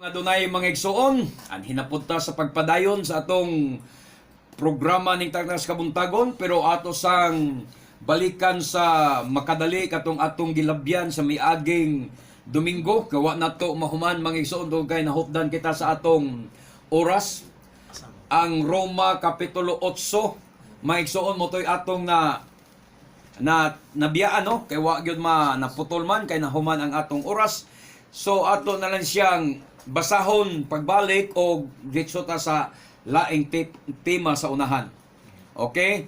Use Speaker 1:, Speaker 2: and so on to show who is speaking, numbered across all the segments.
Speaker 1: Adunay mga igsoon, anhi na pud ta sa pagpadayon sa atong programa ning Tagnas Kabuntagon, pero ato sang balikan sa makadali katong atong gilabyan sa miaging Domingo. Gawa nato mahuman, mga igsoon, tungod kay nahupdan kita sa atong oras. Ang Roma Kapitulo 8, mga igsoon, mao to'y atong na na nabiyaan, no, kay wa gyud ma naputol man kay nahuman ang atong oras. So ato na lang siyang basahon pagbalik o diretso ta sa laing tema sa unahan. Okay,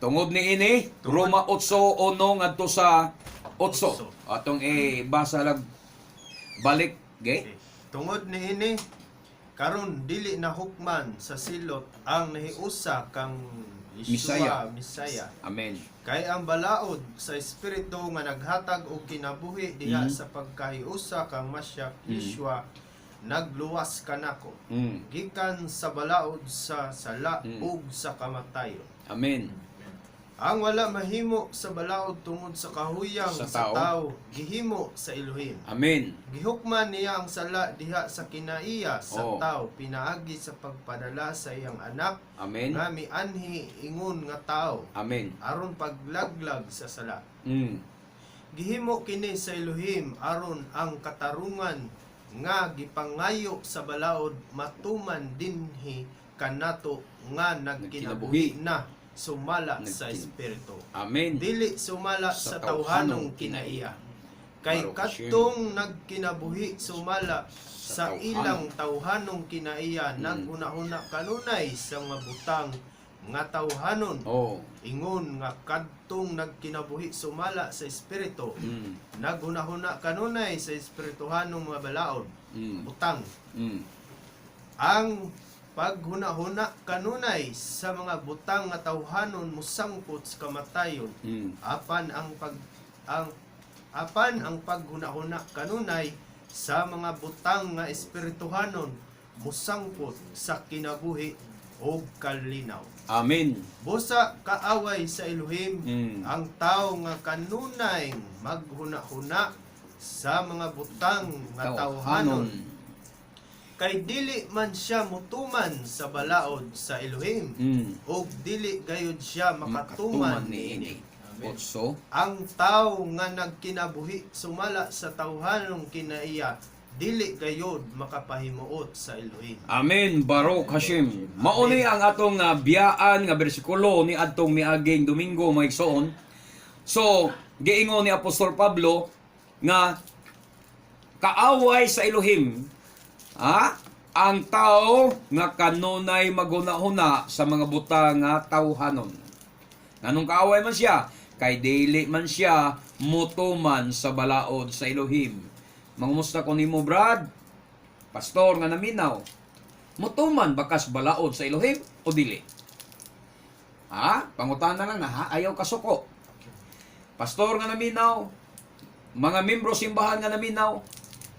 Speaker 1: tungod ni ini, Roma 8:1 ngadto sa 8, atong ibasa lang balik ge.
Speaker 2: Okay. Tungod niini, karon dili na hukman sa silot ang nahiusa kang
Speaker 1: Misaya.
Speaker 2: Yeshua Misaya.
Speaker 1: Amen.
Speaker 2: Kay ang balaod sa espiritu nga naghatag og kinabuhi diha sa pagkahiusa kang Masyak Yeshua nagluwas kanako gikan sa balaod sa sala ug sa kamatayon.
Speaker 1: Amen.
Speaker 2: Ang wala mahimo sa balaod tungod sa kahuyang
Speaker 1: sa
Speaker 2: sa
Speaker 1: tao.
Speaker 2: Tao, gihimo sa Elohim.
Speaker 1: Amen.
Speaker 2: Gihukman niya ang sala diha sa kinaiya sa tao pinaagi sa pagpadala sa iyang anak
Speaker 1: Amen.
Speaker 2: nga mianhi ingon nga tao
Speaker 1: Amen.
Speaker 2: Aron paglaglag sa sala. Gihimo kini sa Elohim aron ang katarungan nga gipangayo sa balaod matuman dinhi kanato nga nagkinabuhi
Speaker 1: nagkinabuhi
Speaker 2: na sumala sa espiritu.
Speaker 1: Amen.
Speaker 2: Dili sumala
Speaker 1: sa
Speaker 2: sa tawhanong
Speaker 1: tawhanong
Speaker 2: kinaiya. Kay
Speaker 1: Baruch Hashem.
Speaker 2: kadtong nagkinabuhi sumala sa
Speaker 1: sa tawhanon.
Speaker 2: Ilang tawhanong kinaiya, naghunahuna kanunay sa mga butang nga tawhanon. Ingon nga kadtong nagkinabuhi sumala sa espiritu, naghunahuna kanunay sa espirituhanong mga balaod, butang. Ang paghunahuna kanunay sa mga butang nga tawhanon mosangpot sa kamatayon. Apan ang paghunahuna kanunay sa mga butang nga espirituhanon mosangpot sa kinabuhi ug kalinaw.
Speaker 1: Amen.
Speaker 2: Busa kaaway sa Elohim ang tao nga kanunay maghunahuna sa mga butang nga tawhanon kay dili man siya mutuman sa balaod sa Elohim ug dili gayud siya makatuman
Speaker 1: makatuman niini.
Speaker 2: Amen.
Speaker 1: 8.
Speaker 2: Ang tao nga nagkinabuhi sumala sa tawhanong kinaiya dili gayud makapahimuot sa Elohim.
Speaker 1: Amen. Baruch Hashem. Mao ni ang atong nabiyaan nga bersikulo ni adtong miaging Domingo, mga igsoon. So, giingon ni Apostol Pablo nga kaaway sa Elohim, ha, ang tao nga kanunay maghuna-huna sa mga butang nga tawhanon. Nganong kaaway man siya? Kay dili man siya mutuman sa balaod sa Elohim. Mangumusta ko nimo, Brad? Pastor nga naminaw. Mutuman ba kas balaod sa Elohim o dili? Ha? Pangutana lang na ha? Ayaw kasuko. Pastor nga naminaw, mga membro simbahan nga naminaw,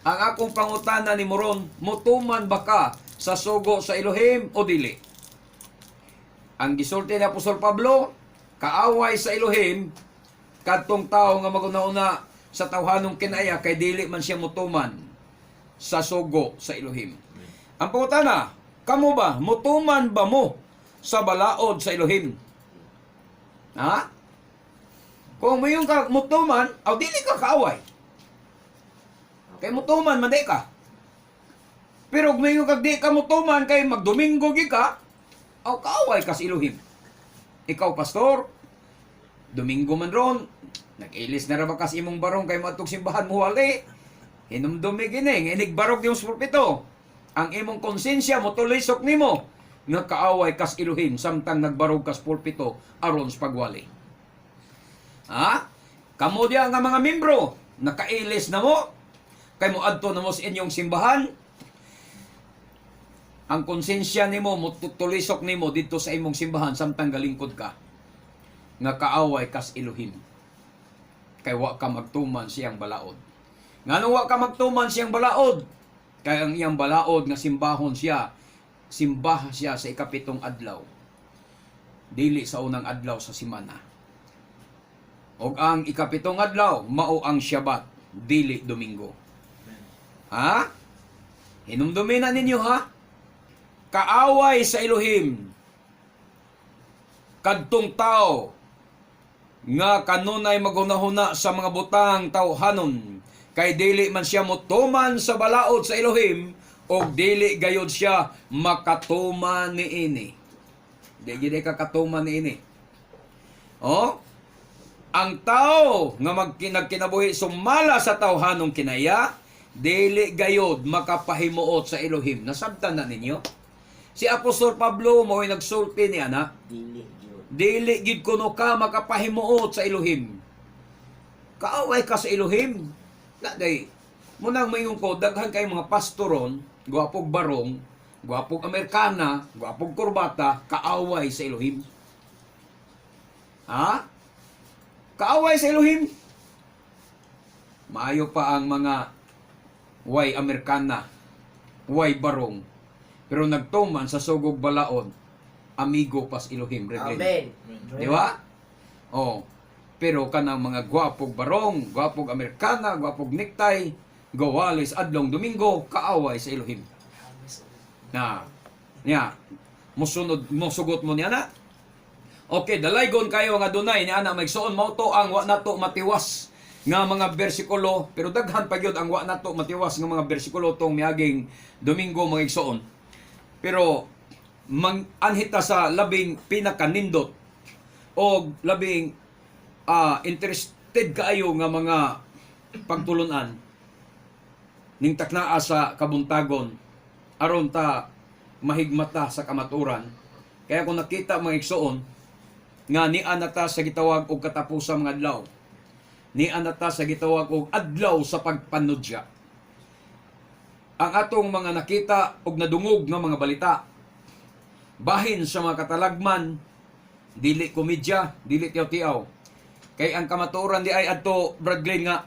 Speaker 1: ang akong pangutana ni mo ron, mutuman ba ka sa sugo sa Elohim o dili? Ang gisulti ni Apostol Pablo, kaaway sa Elohim kadtong tao nga maghuna-huna sa tawhanong kinaiya kay dili man siya mutuman sa sugo sa Elohim. Ang pangutana, kamo ba, mutuman ba mo sa balaod sa Elohim? Ha? Kung moingon ka mutuman, aw dili ka kaaway. Kay mutuman man di ka. Pero kung moingon ka di ka mutuman kay magdomingo gi ka, aw kaaway ka sa Elohim. Ikaw, pastor, Domingo man ron, nag-ilis na ra ba kas imong barong kay moadtog simbahan mo wali? Hinumdumi gini, nga inigbarog yung sa pulpito. Ang imong konsensya motulisok nimo nga kaaway kas Elohim samtang nagbarog kas pulpito aron sa pagwali. Ha? Kamo diya nga mga membro, nakailis na mo, kay mo adto na mo sa inyong simbahan, ang konsensya nimo motulisok nimo didto sa imong simbahan samtang galingkod ka nga kaaway kas Elohim. Kay wa ka magtuman siyang balaod. Ngano wa ka magtuman siyang balaod? Kay ang iyang balaod nga simbahon siya, simbah siya sa ikapitong adlaw. Dili sa unang adlaw sa simana. Og ang ikapitong adlaw mao ang Syabat, dili Domingo. Ha? Hinumdumin na ninyo, ha. Kaaway sa Elohim kadtong tao nga kanunay maghunahuna sa mga butang tawhanon, kay dili man siya motuman sa balaod sa Elohim og dili gayod siya makatuman niini. Di gid ka katuman niini. Oh, ang tao nga nagkinabuhi sumala sa tawhanong kinaya, dili gayod makapahimuot sa Elohim. Nasabtan na ninyo? Si Apostol Pablo mo'y nagsulti ni ana.
Speaker 3: Dili gyud.
Speaker 1: Dili gid kuno ka makapahimuot sa Elohim. Kaaway ka sa Elohim. Na day. Munang moingon ko, daghan kay mga pastoron, gwapog barong, gwapog Amerikana, gwapog kurbata, kaaway sa Elohim. Ha? Kaaway sa Elohim. Maayo pa ang mga way Amerikana, way barong, pero nagtuman sa sugog balaod, amigo pas Elohim. Reverend.
Speaker 3: Amen.
Speaker 1: Di ba? Oh. Pero kanang mga gwapog barong, gwapog Amerikana, gwapog necktie, gawalis adlong Domingo, kaaway sa Elohim. Na, niya, musunod, musugot mo niya na. Okay, dalaygon kayo nga dunay ni ana maigsoon, mao to ang wa nato matiwas nga mga bersikulo, pero daghan pa gyud ang wa nato matiwas nga mga bersikulo tong miaging Domingo, mga igsoon. Pero mang anhita sa labing pinakanindot o labing interested kaayo nga mga pagtulunan ning taknaa sa kabuntagon aron ta mahigmata sa kamaturan. Kaya kung nakita, mga igsoon, nga niana ta sa gitawag og katapusan mga adlaw, niana ta sa gitawag og adlaw sa pagpanudya, ang atong mga nakita og nadungog nga mga balita bahin sa mga katalagman, dili komedya, dili tiyaw-tiyaw, kay ang kamatuoran di ay adto, Brad Glenn, nga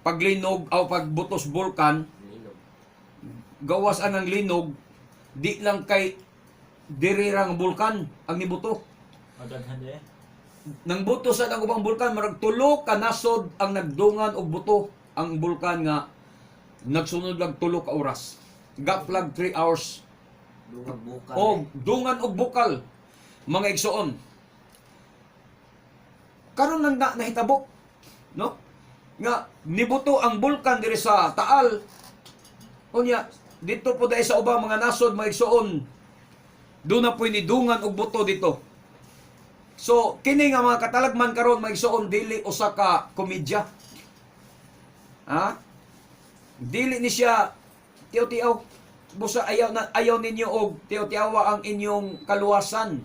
Speaker 1: paglinog o pagbutos bulkan,
Speaker 3: Linog.
Speaker 1: Gawas ang linog, di lang kay diri ra ang bulkan ang nibuto.
Speaker 4: Madaghan eh.
Speaker 1: Nang buto sa ang ubang bulkan, marag tulo ka nasod ang nagdungan og buto ang bulkan nga nagsunod lang 3 ka oras, gap lag 3 hours.
Speaker 3: Dungag bukal.
Speaker 1: O dungan og bukal, mga igsoon. Karon lang na nahitabo, no, nga nibuto ang bulkan diri sa Taal. Unya dito po dahil sa ubang mga nasod, mga igsoon, doon na po'y nidungan og buto dito. So kini nga mga katalagman karon, mga igsoon, dili usa ka komedya, ha. Dili ni siya tiyaw-tiyaw. Busa ayaw na ayaw ninyo og tiyaw-tiyawa ang inyong kaluwasan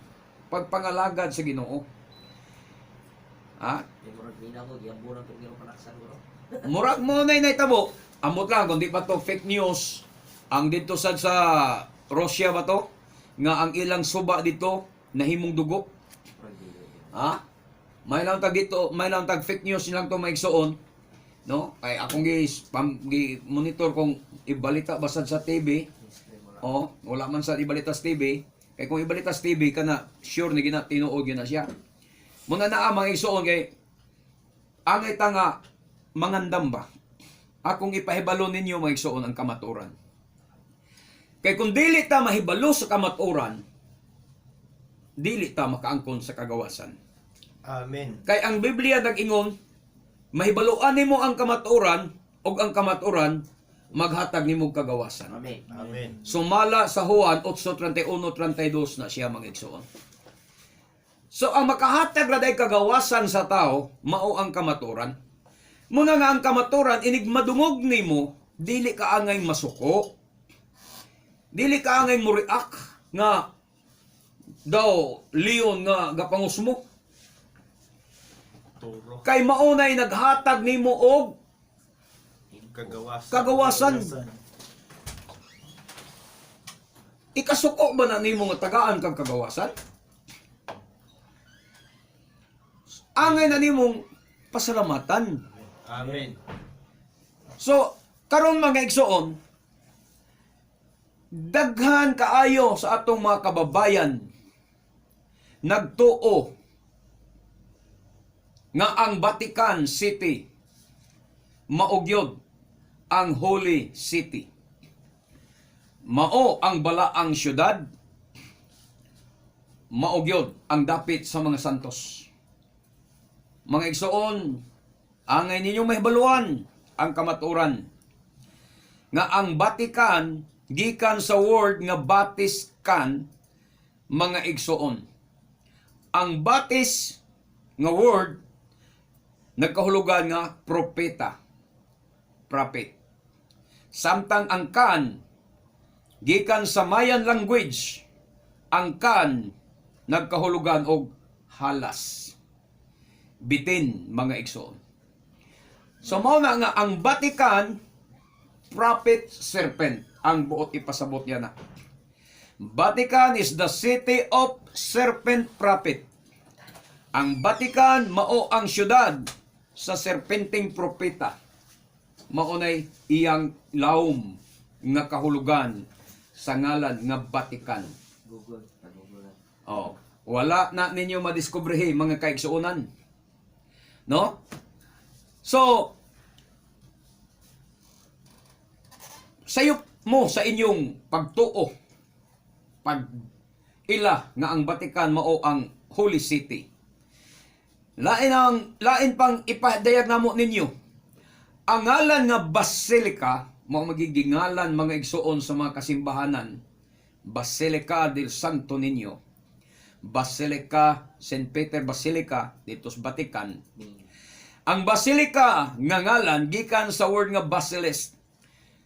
Speaker 1: pagpangalagad sa Ginoo, ha.
Speaker 3: Di murag nina ko giambunan ko giro panaksan ko.
Speaker 1: Murag mo na nahitabo. Amot lang kung di pa to fake news. Ang dito sad sa Russia ba to? Nga ang ilang suba dito nahimong dugo.
Speaker 3: Murag dili.
Speaker 1: Ha? May lang tag dito, may lang tag fake news nilang to, maigsoon. No? Kay akong gi monitor kung ibalita ba sad sa TV. Oh, wala man sa ibalita sa TV. Kay kung ibalita sa TV kana, sure ni gina tinuod gyud na siya. Muna naa, mga igsoon, kay angay ta nga mangandam ba. Akong ipahibalo ninyo, mga igsoon, ang kamaturan. Kay kung dili ta mahibalo sa kamaturan, dili ta makaangkon sa kagawasan.
Speaker 2: Amen.
Speaker 1: Kay ang Biblia nag-ingon, mahibaluan nimo ang kamatuoran ug ang kamatuoran maghatag nimo og kagawasan.
Speaker 3: Amen.
Speaker 2: Amen.
Speaker 1: Sumala sa Juan 8:31-32 na siya, mga igsoon. So ang makahatag ra day kagawasan sa tao mao ang kamatuoran. Muna nga ang kamatuoran, inig madungog nimo, dili ka angay masuko. Dili ka angay mo react nga daw leon nga gapangusmo.
Speaker 2: Turo.
Speaker 1: Kay maunay naghatag nimo og
Speaker 2: Kagawasan.
Speaker 1: Kagawasan. Ikasuko ba na nimo nga tagaan kag kagawasan? Angay na nimong pasalamatan.
Speaker 2: Amen.
Speaker 1: So, karon, mga igsoon, daghan kaayo sa atong mga kababayan nagtuo nga ang Vatican City mao gyud ang Holy City. Mao ang balaang syudad, mao gyud ang dapit sa mga santos. Mga igsoon, angay ninyong mahibaluan ang kamaturan nga ang Vatican gikan sa word nga Batiskan, mga igsoon. Ang Batis nga word nagkahulugan nga propeta, prophet. Samtang ang kan gikan sa Mayan language, ang kan nagkahulugan og halas. Bitin, mga igsoon. So mao na nga ang Vatican, prophet serpent ang buot ipasabot niya na. Vatican is the city of serpent prophet. Ang Vatican mao ang syudad sa serpenteng propeta. Mao nay iyang laom nga kahulugan sa ngalan nga Vatican.
Speaker 3: Google. Pag-Google na.
Speaker 1: Oh, wala na ninyo madiskubrehe, mga kaigsuonan. No? So, sayop mo sa inyong pagtuo, pag ila nga ang Vatican mao ang Holy City. Lain pang ipadayag namo ninyo. Ang ngalan nga Basilica mao magiging ngalan, mga igsuon, sa mga kasimbahanan. Basilica del Santo Niño. Basilica, St. Peter Basilica dito sa Vatican. Ang basilica nga ngalan gikan sa word nga basilisk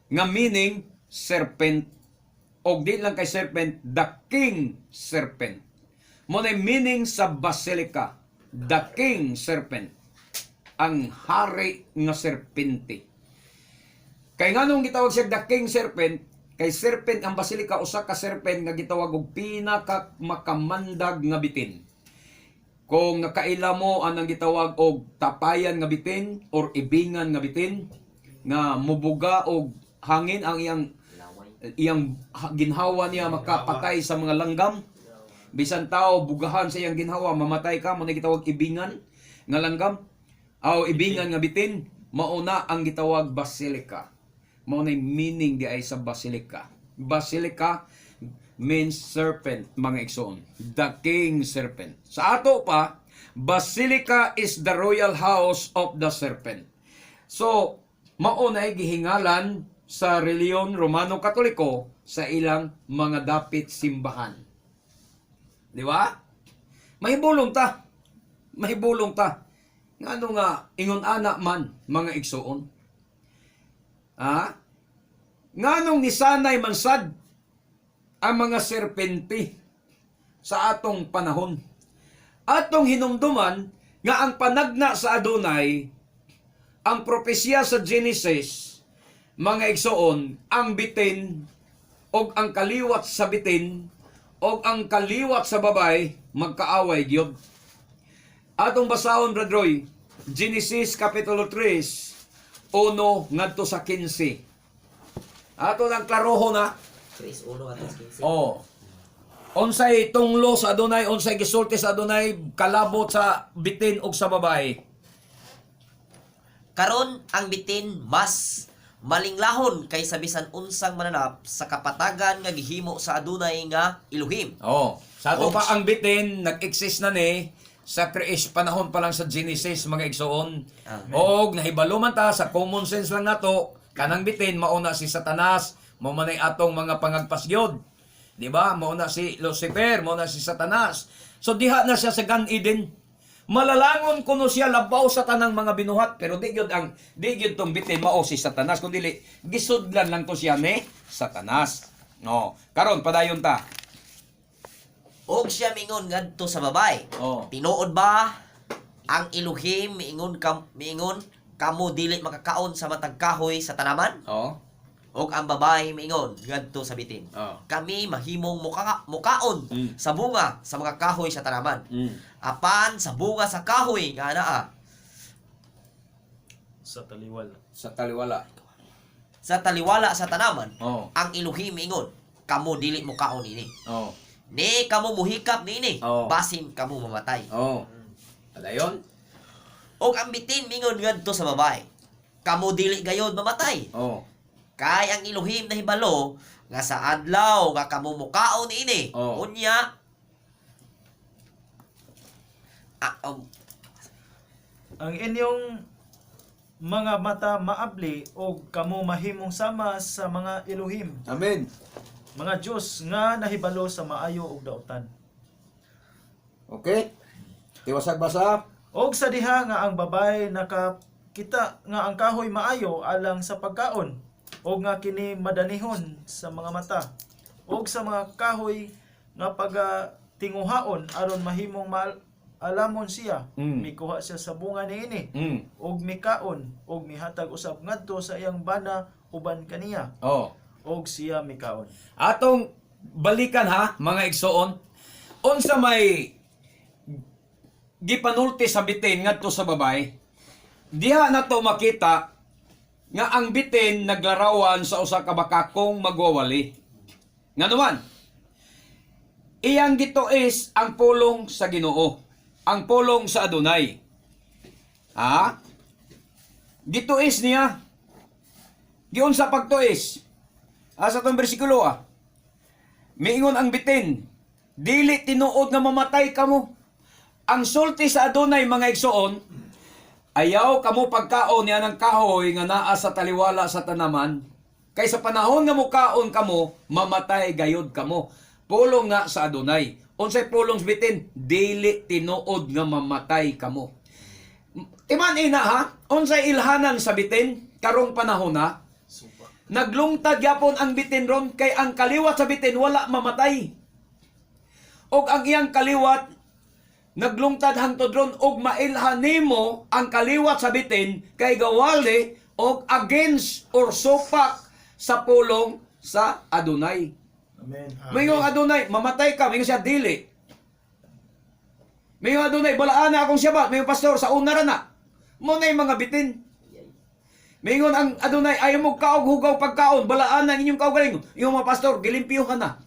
Speaker 1: nga meaning serpent, og di lang kay serpent, the king serpent. Mao na meaning sa basilica, the king serpent. Ang hari nga serpente. Kay nganong gitawag siya the king serpent? Kay serpent ang basilica, usa ka serpent nga gitawag og pinaka makamandag nga bitin. Kung nakaila mo anang gitawag og tapayan nga bitin or ibingan nga bitin nga mubuga og hangin ang iyang
Speaker 3: Laway.
Speaker 1: Iyang ginhawa niya makapatay sa mga langgam. Bisan tao bugahan sa iyang ginhawa, mamatay ka. Mao na gitawag ibingan nga langgam aw ibingan nga bitin. Mao na ang gitawag basilica. Mao na meaning di ay sa basilica. Basilica means serpent, mga igsoon. The king serpent. Sa ato pa, basilica is the royal house of the serpent. So, mao na gihingalan sa reliyon Romano Katoliko sa ilang mga dapit simbahan. Di ba? Mahibulong ta. Mahibulong ta. Ngano nga ingon ana man, mga igsoon? Ha? Nganong nisanay man sad ang mga serpente sa atong panahon? Atong hinumduman nga ang panagna sa Adonai, ang propesya sa Genesis, mga igsoon, ang bitin og ang kaliwat sa bitin og ang kaliwat sa babay magkaaway gyud. Atong basahon, Brad Roy, Genesis Kapitulo 3, 1 ngadto sa 15. Ato nang klaroho na.
Speaker 3: 3-1 atas 15.
Speaker 1: Oh. Unsay tunglo sa Adonai, unsay gisulti sa Adonai kalabot sa bitin og sa babay?
Speaker 3: Karon ang bitin mas malinglahon kaysa bisan unsang mananap sa kapatagan nga gihimo sa Adunay nga Elohim.
Speaker 1: Oh, sa ato
Speaker 3: Oops.
Speaker 1: pa ang bitin nag-exist na ni sa creation panahon pa lang sa Genesis, mga igsoon.
Speaker 3: Amen.
Speaker 1: Og nahibalo man ta sa common sense lang nato, kanang bitin mao na si Satanas, mao man ay atong mga pangagpas gyud. Di ba? Mao na si Lucifer, mao na si Satanas. So diha na siya sa Gan Eden. Malalangon kuno siya labaw sa tanang mga binuhat, pero di gyud tong bitin mao si Satanas, kun dili gisudlan lang to siya ni Satanas. No. Karon padayon ta.
Speaker 3: Og siya mingon ngadto sa babay.
Speaker 1: Oh.
Speaker 3: Tinuod ba ang Elohim miingon kamo dili makakaon sa matag kahoy sa tanaman?
Speaker 1: Oh.
Speaker 3: Og ang babae miingon ngadto sa bitin.
Speaker 1: Oh.
Speaker 3: Kami mahimong mukaon sa bunga sa mga kahoy sa tanaman. Apan sa bunga sa kahoy nga naa
Speaker 2: Sa taliwala.
Speaker 1: Sa taliwala.
Speaker 3: Sa taliwala sa tanaman,
Speaker 1: Oh.
Speaker 3: ang Elohim miingon, kamo dili mukaon ini.
Speaker 1: Oh.
Speaker 3: Ni kamo muhikap niini,
Speaker 1: Oo.
Speaker 3: basin kamo mamatay.
Speaker 1: Oh. Padayon?
Speaker 3: Og ang bitin mingon ngadto sa babae, kamo dili gayod mamatay.
Speaker 1: Oh.
Speaker 3: Kay ang Elohim nahibalo nga sa adlaw nga kamo mukaon ini. Unya
Speaker 4: Ang inyong mga mata maabli og kamo mahimong sama sa mga Elohim,
Speaker 1: Amen.
Speaker 4: mga Dios nga nahibalo sa maayo ug dautan.
Speaker 1: Okay? Tiwasag basa.
Speaker 4: Og sa diha nga ang babae nakakita nga ang kahoy maayo alang sa pagkaon og nga kini madanihon sa mga mata og sa mga kahoy nga pagatinguhaon aron mahimong maalamon siya, mikuha siya sa bunga niini og mikaon og mihatag usab ngadto sa iyang bana uban kaniya og siya mikaon.
Speaker 1: Atong balikan ha, mga igsoon. Unsa may gipanulti sa bitin ngadto sa babae, diha na to makita nga ang bitin naglarawan sa usa ka bakakong magwawali. Nganuman, iyang gituis ang pulong sa Ginoo, ang pulong sa Adonai. Ha? Gituis niya. Giunsa pagtuis? Asa tong bersikulo ah. Miingon ang bitin, dili tinuod nga mamatay kamo. Ang sulti sa Adonai, mga igsoon, ayaw kamo pagkaon niya ng kahoy nga naa sa taliwala sa tanaman. Kay sa panahon nga mukaon kamo, mamatay gayod kamo. Pulong nga sa Adonai. Unsay pulong sa bitin? Dili tinuod nga mamatay kamo. Timan ina ha, unsay ilhanan sa bitin karong panahon na? Naglungtad yapon ang bitin ron kay ang kaliwat sa bitin wala mamatay. Og ang iyang kaliwat naglungtad hangtod ron og mailhan nimo ang kaliwat sa bitin kay gawali og against or sopak sa pulong sa Adonai.
Speaker 4: Amen.
Speaker 1: Mayong Adonai, mamatay ka, mayon siya dili. Mayon Adonai, balaan na akong siyabat, mayon pastor, sa una ra na. Mo na yung mga bitin. Mayon ang Adonai, ayaw mo kaog hugaw pagkaon, balaan na ang inyong kaugalingon. Yung mga pastor, gilimpiyuhan na.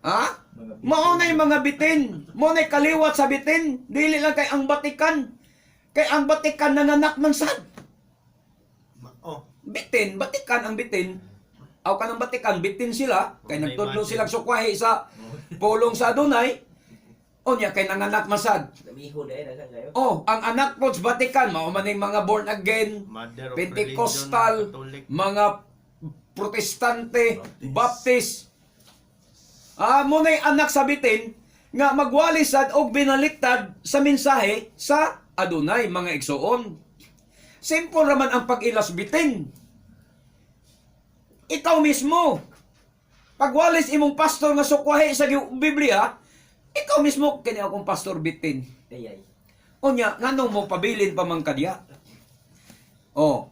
Speaker 1: Ha? Mao na yung mga bitin. Mao na yung kaliwat sa bitin. Dili lang kay ang Batikan. Kay ang Batikan nanganak man sad.
Speaker 2: Mao.
Speaker 1: Bitin, Batikan ang bitin. Aw ka ng Batikan, bitin sila. Kay
Speaker 2: Oh,
Speaker 1: nagtudlo
Speaker 2: imagine.
Speaker 1: silang sukwahi sa pulong sa Adonai. Unya kay nanganak masad.
Speaker 3: Namiho na daghan kayo.
Speaker 1: Oh, ang anak po sa Batikan, mao man ning mga born again,
Speaker 2: Mother of
Speaker 1: Pentecostal,
Speaker 2: religion, Catholic.
Speaker 1: mga Protestante, Baptist. Mo na'y anak sa bitin nga magwalisad og binaliktad sa mensahe sa Adonai, mga igsoon. Simple raman ang pag-ilas bitin. Ikaw mismo. Pagwalis imong pastor nga sukwahi sa Biblia, ikaw mismo kini akong pastor bitin.
Speaker 3: Ay ay.
Speaker 1: Unya, nganong mo pabilin pa man kadya? Oh,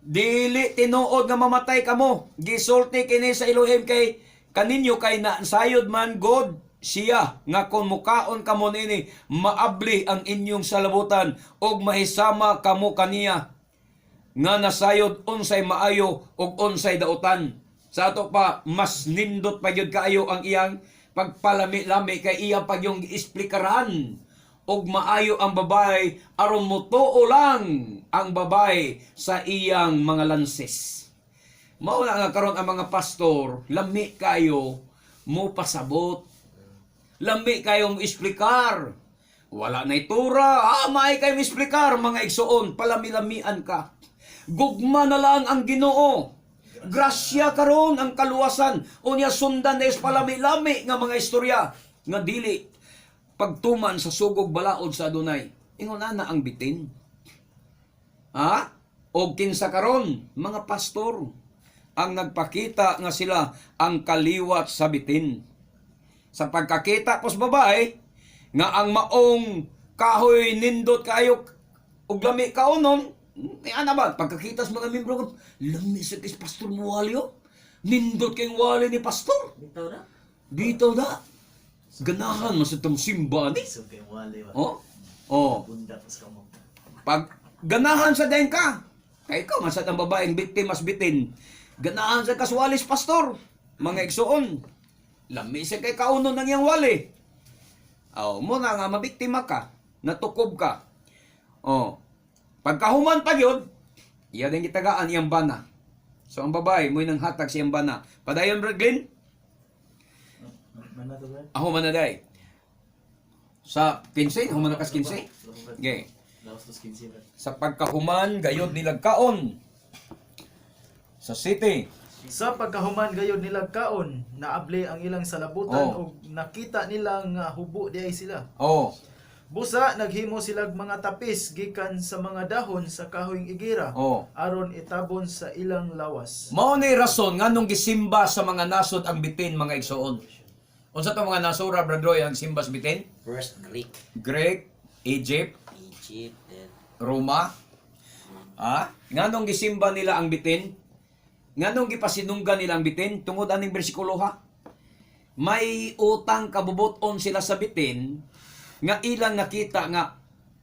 Speaker 1: dili tinuod nga mamatay kamo. Gisulti kini sa Elohim kay kaninyo kay nasayod man God siya nga kung mukaon kamo nini maabli ang inyong salabutan ug mahisama kamo kaniya nga nasayod unsay maayo ug unsay dautan. Sa ato pa mas nindot pa gyud kaayo ang iyang pagpalami-lami kay iya pag yung isplikaran og maayo ang babae aron motuo lang ang babae sa iyang mga lanses. Mao na nga karon ang mga pastor, lami kayo mo pasabot. Lami kayong isplikar. Wala na itura. Maay kayong isplikar, mga igsoon. Palami-lamian ka. Gugma na lang ang Ginoo. Grasya karon ang kaluwasan. Unya sundan na is palami-lami nga mga istorya nga dili pagtuman sa sugog balaod sa Adonai. Ingon ana ang bitin. Ha? O kinsa karon, mga pastor ang nagpakita nga sila ang kaliwat sa bitin. Sa pagkakita pos babae nga ang maong kahoy nindot kaayo ug lami kaunon, ni ana ba pagkakita sa mga membro, lami sa kis pastor mo walyo. Nindot kay wali ni pastor.
Speaker 3: Bitaw na.
Speaker 1: Dito na. Ganahan man sa itong simba ni.
Speaker 4: So kay wali ba.
Speaker 1: Oh. Oh.
Speaker 4: Bunda pas kamo.
Speaker 1: Pag ganahan sa dayon ka, kay ikaw man sad ang babaeng biktima bitin. Ganahan sa kaswalis pastor, mga igsoon. Lami sa kay kaunon ng iyang wali. Aw, mo na nga mabiktima ka, natukob ka. Oh. Pagkahuman pa gyud, Iya din gitagaan iyang bana. So ang babae mo'y nanghatag sa iyang bana. Padayon, Brad Glenn.
Speaker 4: Mana to ba?
Speaker 1: Ako man na day. Sa 15, human na kas 15. Okay.
Speaker 4: Laos tos 15 ba?
Speaker 1: Sa pagkahuman gayod nilag kaon sa city.
Speaker 4: Sa pagkahuman gayod nila kaon, naabli ang ilang salabutan
Speaker 1: Oh.
Speaker 4: ug nakita nila nga hubo diay sila.
Speaker 1: Oh.
Speaker 4: Busa naghimo silag mga tapis gikan sa mga dahon sa kahoyng igira aron itabon sa ilang lawas.
Speaker 1: Mao ni rason nganong gisimba sa mga nasod ang bitin, mga igsoon. Unsa to mga nasura, Brad Roy, ang simba sa bitin?
Speaker 3: First Greek,
Speaker 1: Greek, Egypt,
Speaker 3: Egypt, then
Speaker 1: Roma. Ah, nganong gisimba nila ang bitin? Nganong gipasinunggan nila ang bitin? Tungod aning bersikulo ha. May utang kabubuton sila sa bitin nga ilang nakita nga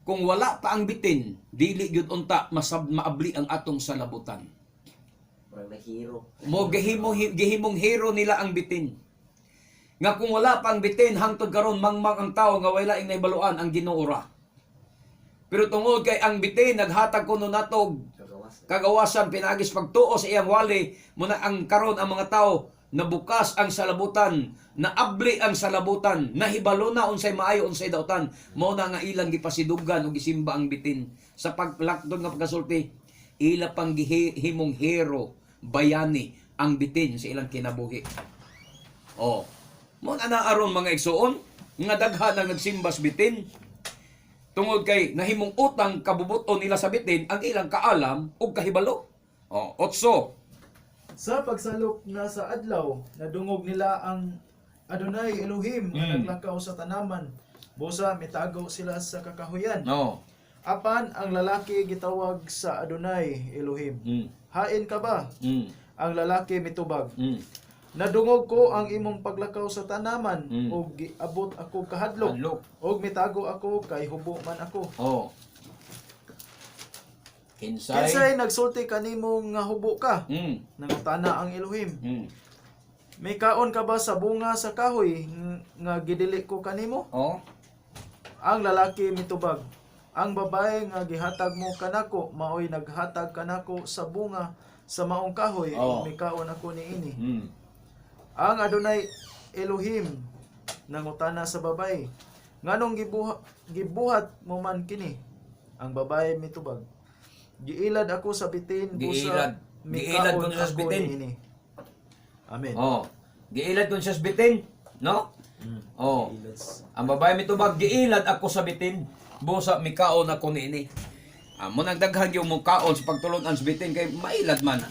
Speaker 1: kung wala pa ang bitin, dili gyud unta masab maabli ang atong salabutan.
Speaker 3: Murag na hero.
Speaker 1: Mo gihimo gihimong hero nila ang bitin. Nga kung wala pa ang bitin hangtod karon mangmang ang tao nga wala ing naibaluan ang Ginoo ra. Pero tungod kay ang bitin naghatag kuno natog
Speaker 3: Kagawas.
Speaker 1: kagawasan pinaagis pagtuo sa iyang wali muna ang karon ang mga tao nabukas ang salabutan, naabli ang salabutan, nahibalo na unsay maayo unsay dautan, mao na nga ilang gipasidugan ug gisimba ang bitin sa paglakdon nga pagkasulti. Ila pang gihimong hero, bayani ang bitin sa ilang kinabuhi. Oh, mo na aron, mga igsuon, nga daghan ang nagsimba sa bitin tungod kay nahimong utang kabubuton nila sa bitin ang ilang kaalam ug kahibalo. Oh, otso.
Speaker 4: Sa pagsalop na sa adlaw, nadungog nila ang Adonai Elohim nga naglakaw sa tanaman. Busa mitago sila sa kakahuyan.
Speaker 1: No.
Speaker 4: Apan ang lalaki gitawag sa Adonai Elohim. "Hain ka ba?" Ang lalaki mitubag. "Nadungog ko ang imong paglakaw sa tanaman ug giabot ako kahadlok.
Speaker 1: Hadlok.
Speaker 4: Ug mitago ako kay hubo man ako."
Speaker 1: Oh. Kinsay.
Speaker 4: "Kinsay nagsulti kanimo nga hubo ka?" Nangutana ang Elohim. "May kaon ka ba sa bunga sa kahoy nga gidili ko kanimo?"
Speaker 1: Oh.
Speaker 4: Ang lalaki mitubag. "Ang babae nga gihatag mo kanako maoy naghatag kanako sa bunga sa maong kahoy ug mikaon ako niini." Ang Adonai Elohim nangutana sa babae, "Nganong gibuhat mo man kini?" Ang babae mitubag, "Giilad ako sa bitin busa
Speaker 1: Giilad. Giilad
Speaker 4: mikaon
Speaker 1: kuno sa
Speaker 4: ako
Speaker 1: bitin.
Speaker 4: niini." Amen.
Speaker 1: Oh. Giilad kun siya sa bitin, no? Oh.
Speaker 4: Giilad.
Speaker 1: Ang babae mitubag, "Giilad ako sa bitin, busa mikaon ako niini." Amo nagdaghan yung mukaon sa pagtulon-an sa bitin kay mailad man.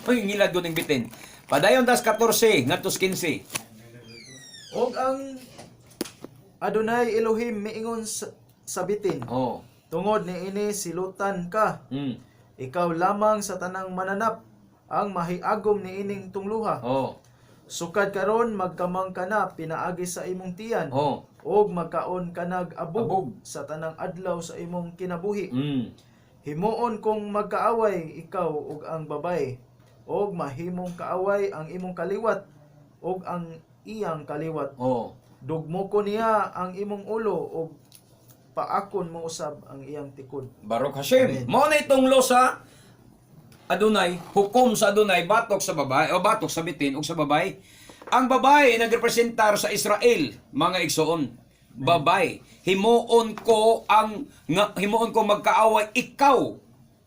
Speaker 1: Uy, ngilad ko ning bitin. Padayon tas 14 ngadto sa 15.
Speaker 4: Og ang Adonai Elohim miingon sa bitin, "Tungod niini silutan ka, ikaw lamang sa tanang mananap ang mahiagom niining tungluha. Sukad karon magkamang ka na pinaagi sa imong tiyan ug magkaon ka nag abog,
Speaker 1: Abog.
Speaker 4: sa tanang adlaw sa imong kinabuhi. Himuon kong magkaaway ikaw ug ang babae, ug mahimong kaaway ang imong kaliwat ug ang iyang kaliwat. Dugmo ko niya ang imong ulo ug paakon mo usab ang iyang tikod."
Speaker 1: Baruch Hashem. Mao na itong law sa Adonai, hukom sa Adonai, batok sa babae, o batok sa bitin, o sa babae. Ang babae nagrepresentar sa Israel, mga igsoon. Babae, himuon ko ang nga, himuon ko magkaaway ikaw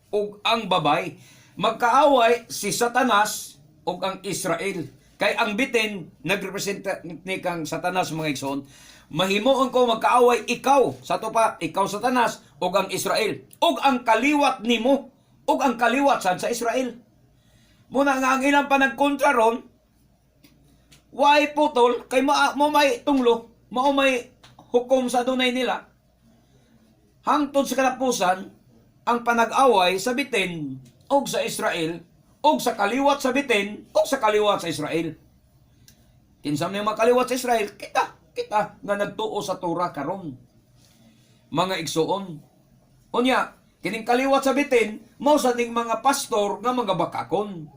Speaker 1: ug ang babae. Magkaaway si Satanas ug ang Israel. Kay ang bitin nagrepresenta ni kang Satanas, mga igsoon. Mahimuon ko magkaaway ikaw sa to pa, ikaw Satanas ug ang Israel ug ang kaliwat nimo ug ang kaliwat sad sa Israel. Muna nga ang ilang panagkontra ron, why putol kay mo may tunglo, mao may hukom sa Adonai nila. Hangtod sa katapusan, ang panag-away sa bitin og sa Israel og sa kaliwat sa bitin og sa kaliwat sa Israel. Kinsa may makaliwat sa Israel, kita, kita nga nagtuo sa Torah karon. Mga igsuon. Unya, kining kaliwat sa bitin, mao sa ning mga pastor nga mga bakakon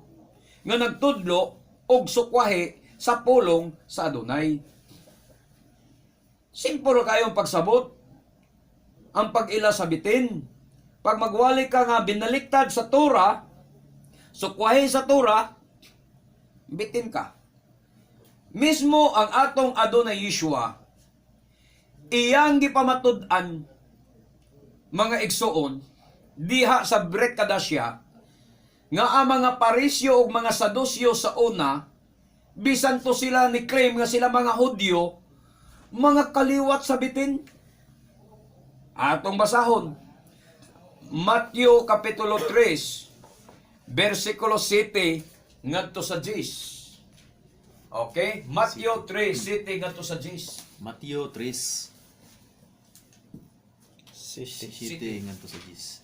Speaker 1: nga nagtudlo og sukwahi sa pulong sa Adonai. Simple kayong pagsabot. Ang pag-ila sa bitin. Pag magwali ka nga binaliktad sa Torah, sukwahi sa Torah, bitin ka. Mismo ang atong Adonai Yeshua, iyang gipamatud-an, mga igsuon, diha sa Bret Kadasya, nga ang mga Parisyo ug mga Sadusyo sa una, bisan to sila ni claim nga sila mga Hudyo, mga kaliwat sa bitin. Atong basahon. Matthew Kapitulo 3, versikulo 7 ngadto sa 10. Okay? Matthew 3, 7 ngadto sa 10.
Speaker 5: Mateo 3, 7 ngadto sa 10.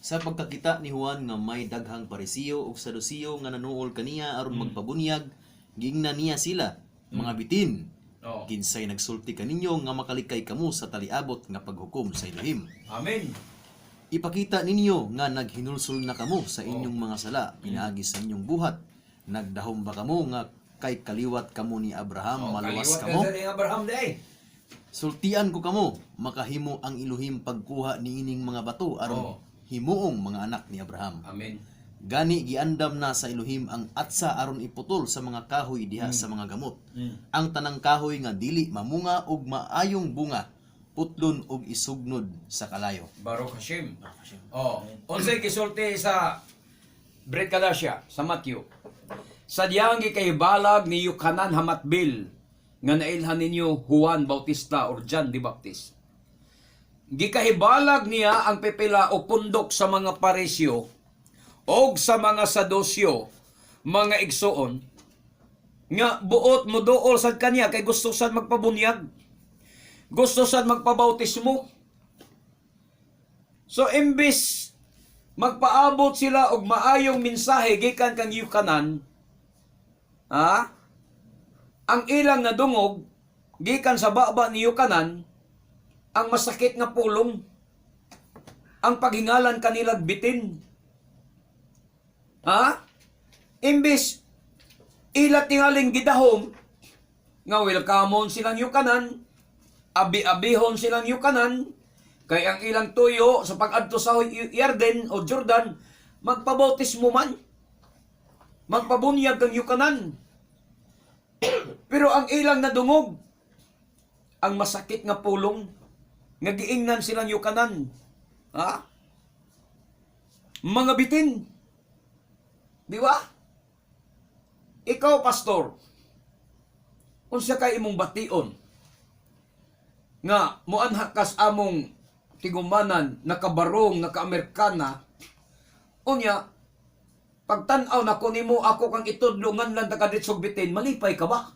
Speaker 5: Sa pagkakita ni Juan nga may daghang Parisiyo ug Sadusiyo nga nanuol kaniya aron magpabunyag, giingnan niya sila, "Mga bitin,
Speaker 1: Oh.
Speaker 5: kinsay nagsulti kaninyo nga makalikay kamo sa taliabot nga paghukom sa Elohim?
Speaker 1: Amen.
Speaker 5: Ipakita ninyo nga naghinulsol na kamo sa inyong mga sala pinaagi sa inyong buhat. Nagdahom ba kamo nga kay kaliwat kamo ni Abraham,
Speaker 1: Oh,
Speaker 5: maluwas
Speaker 1: kaliwat
Speaker 5: kamo?
Speaker 1: na sa ni Abraham day.
Speaker 5: Sultian ko kamo, makahimo ang Elohim pagkuha niining mga bato aron himuong mga anak ni Abraham.
Speaker 1: Amen.
Speaker 5: Gani giandam na sa Elohim ang atsa aron iputol sa mga kahoy diha sa mga gamot. Ang tanang kahoy nga dili mamunga og maayong bunga, putlon og isugnod sa kalayo."
Speaker 1: Baruch Hashem. Oh, unsay gisulti sa Bret Kadasya sa Matthew? Sadyang gikahibalag ni Yukanan Hamatbil nga nailhan ninyo Juan Bautista or John the Baptist. Gikahibalag niya ang pipila o pundok sa mga Parisyo og sa mga Sadusyo, mga igsuon, nga buot mo dool sad kaniya kay gusto sad magpabunyag. Gusto sad magpabautismo. So imbis magpaabot sila og maayong mensahe gikan kang Yukanan, ha? Ang ilang nadungog gikan sa baba ni Yukanan ang masakit nga pulong, ang paghingalan kanilag bitin. Ha? Imbis ila tingaling gidahom nga welcomon silang Yukanan, abi-abihon silang Yukanan, kay ang ilang tuyo sa pag-adto sa Yarden o Jordan, magpabautismo man. Magpabunyag kang Yukanan. Pero ang ilang nadungog, ang masakit nga pulong, nga giingnan silang Yukanan. Ha? Mga bitin. Di ba? Ikaw, pastor, unsa kay imong bation nga moanha kas among tigumanan, nakabarong, naka-Amerikana, unya pagtan-aw nako nimo, ako kang itudlo nganlan ta kaditsog bitin, malipay ka ba?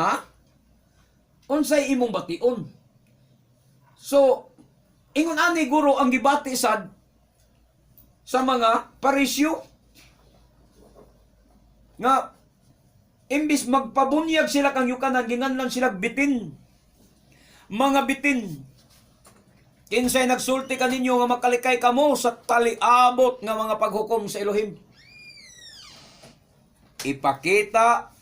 Speaker 1: Ha? Unsay imong bation? So ingon ani guro ang gibati sad sa mga Parisyo nga imbis magpabunyag sila kang Yukanan, ginganlan sila bitin. Mga bitin. Kinsay nagsulti kaninyo nga makalikay kamo sa taliabot nga mga paghukom sa Elohim? Ipakita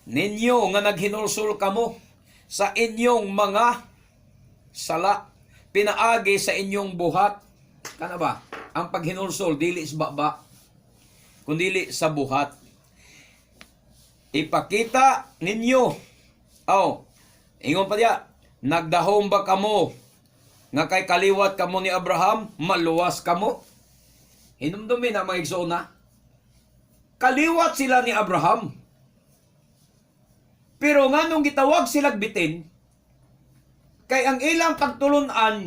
Speaker 1: ninyo nga naghinulsol kamo sa inyong mga sala pinaagi sa inyong buhat. Kana ba? Ang paghinulsol dili sa baba, kundili sa buhat. Ipakita ninyo. Oh, ingon pa diya, nagdahom ba kamo nga kay kaliwat kamo ni Abraham, maluwas kamo? Hinumdumin na, mga igsoon na. Kaliwat sila ni Abraham. Pero nganong gitawag silag bitin, kay ang ilang pagtulunan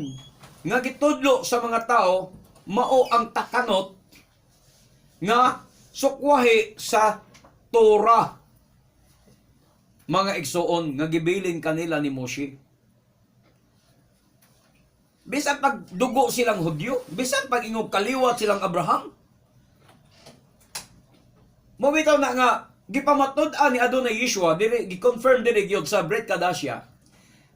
Speaker 1: nga gitudlo sa mga tao mao ang takanot nga sukwahi sa Torah, mga igsuon, nga gibilin kanila ni Moshe. Bisan pagdugo silang Hudyo, bisan pag ingog kaliwat silang Abraham. Mobitaw na nga gipamatud-an ni Adonai Yeshua diri, gi-confirm diri gyud sa Bret Kadasya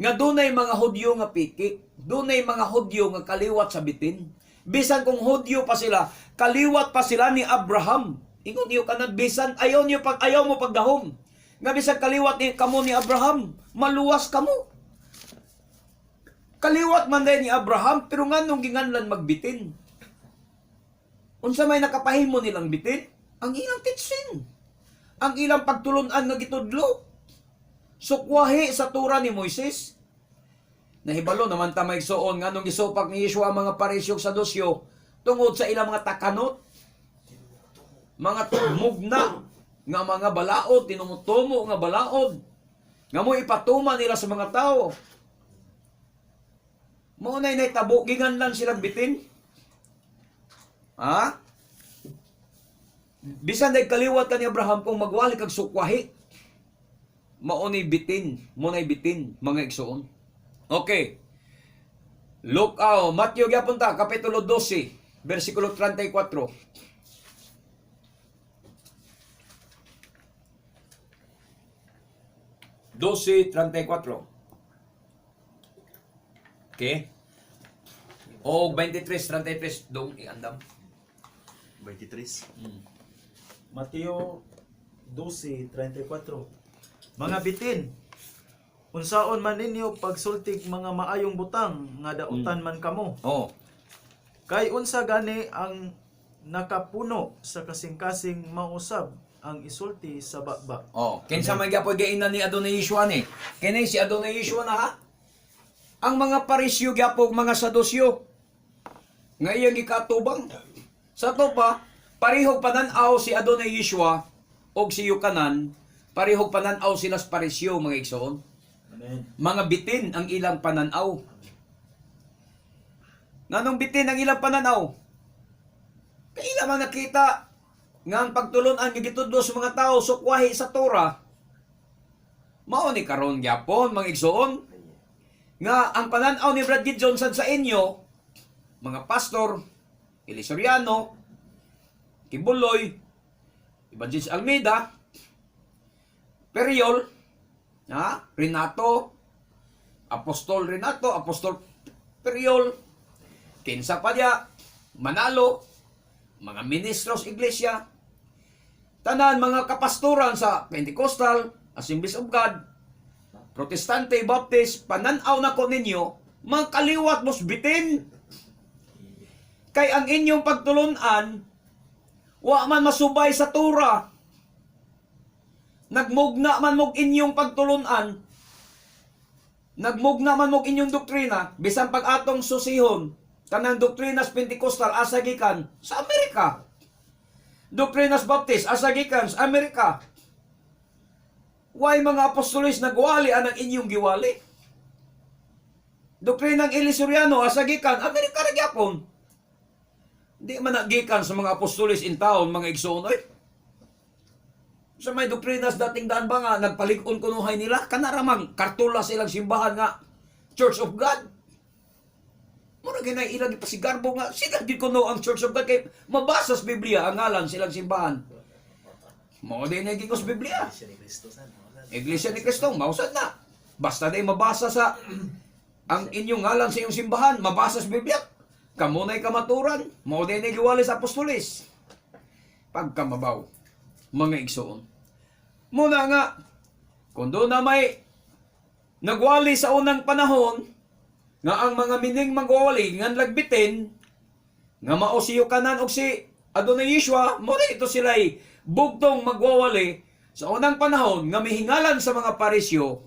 Speaker 1: nga dunay mga Hudyo nga piki, dunay mga Hudyo nga kaliwat sa bitin. Bisan kung Hudyo pa sila, kaliwat pa sila ni Abraham. Ingon niyo kanan, bisan ayaw niyo pag ayaw mo pagdahom nga bisan kaliwat ni kamo ni Abraham, maluwas kamo. Kaliwat man din ni Abraham, pero nganong ginganlan magbitin? Unsa may nakapahimo nilang bitin? Ang ilang titsin. Ang ilang pagtulunan nga gitudlo. Sukwahi sa tura ni Moises. Nahibalo naman ta maigsuon nganong gisupak ni Yeshua ang mga Parisyo sa Dosyo tungod sa ilang mga takanot, mga mugna nga mga balaod, tinumutumo nga balaod, nga mo ipatuma nila sa mga tao. Mao nay naitabo, giganlan silang bitin. Ha? Bisan day kaliwat ka ni Abraham kung magwali kag sukwahi. Mao ni bitin, mo nay bitin mga igsoon. Okay. Look out, Matthew gyapon ta kapitulo 12, versikulo 34. 12:34. Okay? O 23:33 dong iandam.
Speaker 5: 23.
Speaker 4: Mateo 12:34. Mga bitin, unsaon man ninyo pagsultig mga maayong butang nga dautan man kamo.
Speaker 1: Oh.
Speaker 4: Kay unsa gani ang nakapuno sa kasing-kasing mausab ang isulti sa baba.
Speaker 1: Oh, kinsa man gyapon giingnan ni Adonai Yeshua ni? Kini si Adonai Yeshua na ha? Ang mga Parisyo gyapon mga Sadusyo nga iyang gikatubang. Sa to pa, parehog panan-aw si Adonai Yeshua og si Yukanan, parehog panan-aw sila sa Parisyo mga igsoon.
Speaker 4: Amen.
Speaker 1: Mga bitin ang ilang pananaw. Nganong bitin ang ilang pananaw? Kaila man nakita nga ang pagtulunan nga gitudlo sa mga tao sukwahi sa Torah. Mao ni karon gyapon mga igsoon nga ang pananaw ni Brad Gideon sad sa inyo mga pastor, Eli Soriano, Kibuloy, Evangelist Almeida, Periol, ha? Renato, Apostol Renato, Apostol Periol, kinsa pa diya, Manalo, mga ministros iglesia, tanan mga kapastoran sa Pentecostal, Assemblies of God, Protestante, Baptist, pananaw na ko ninyo, mga kaliwat mos bitin. Kay ang inyong pagtulunan, wa man masubay sa Torah. Nagmugna man mog inyong pagtulunan, nagmugna man mog inyong doktrina, bisan pag atong susihon, kanang doktrinas Pentecostal asa gikan sa Amerika. Doktrinas Baptist asa gikan sa Amerika. Why mga apostolis nagwali anang inyong giwali? Doktrinang Eli Soriano asa gikan Amerika ra gyapon. Di man nagikan sa mga apostolis in town, mga igsoon oy. Sa may doktrinas dating daan ba nga nagpalig-on kunuhay nila kanaramang kartula sa ilang simbahan nga Church of God. Mura ginay ilang ipasigarbo nga sila gid kuno ang Church of God kay mabasa sa Biblia ang ngalan silang simbahan. Mao din na gikos Biblia. Iglesia ni Cristo, mausad na. Basta day mabasa sa ang inyong ngalan sa inyong simbahan, mabasa sa Biblia. Kamo na'y kamaturan, mao din na giwali sa apostolis. Pagkamabaw, mga igsoon. Muna nga, kung doon na may nagwali sa unang panahon, nga ang mga mining magwawali, nga lagbitin, nga mao si Yokanan og si Adonai Yeshua, mo rin ito sila'y bugtong magwawali sa unang panahon nga mihingalan sa mga Parisyo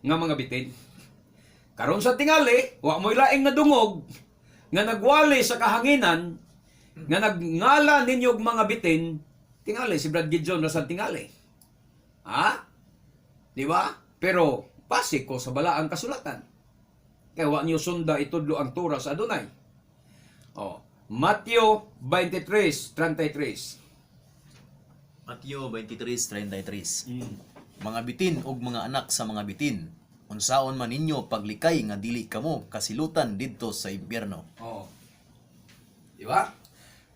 Speaker 1: nga mga bitin. Karon sa tingali, wa mo'y laing nadungog nga nagwali sa kahanginan nga nagngala ninyo og mga bitin, tingali si Brad Gideon ra sa tingali. Ha? Di ba? Pero base ko sa balaang kasulatan. Kaya wa niyo sunda itudlo ang Torah sa Adonai. Oh, Mateo 23:33.
Speaker 5: Mateo 23:33. Mga bitin ug mga anak sa mga bitin, unsaon man ninyo paglikay nga dili kamo kasilutan didto sa impyerno.
Speaker 1: Oh. Di ba?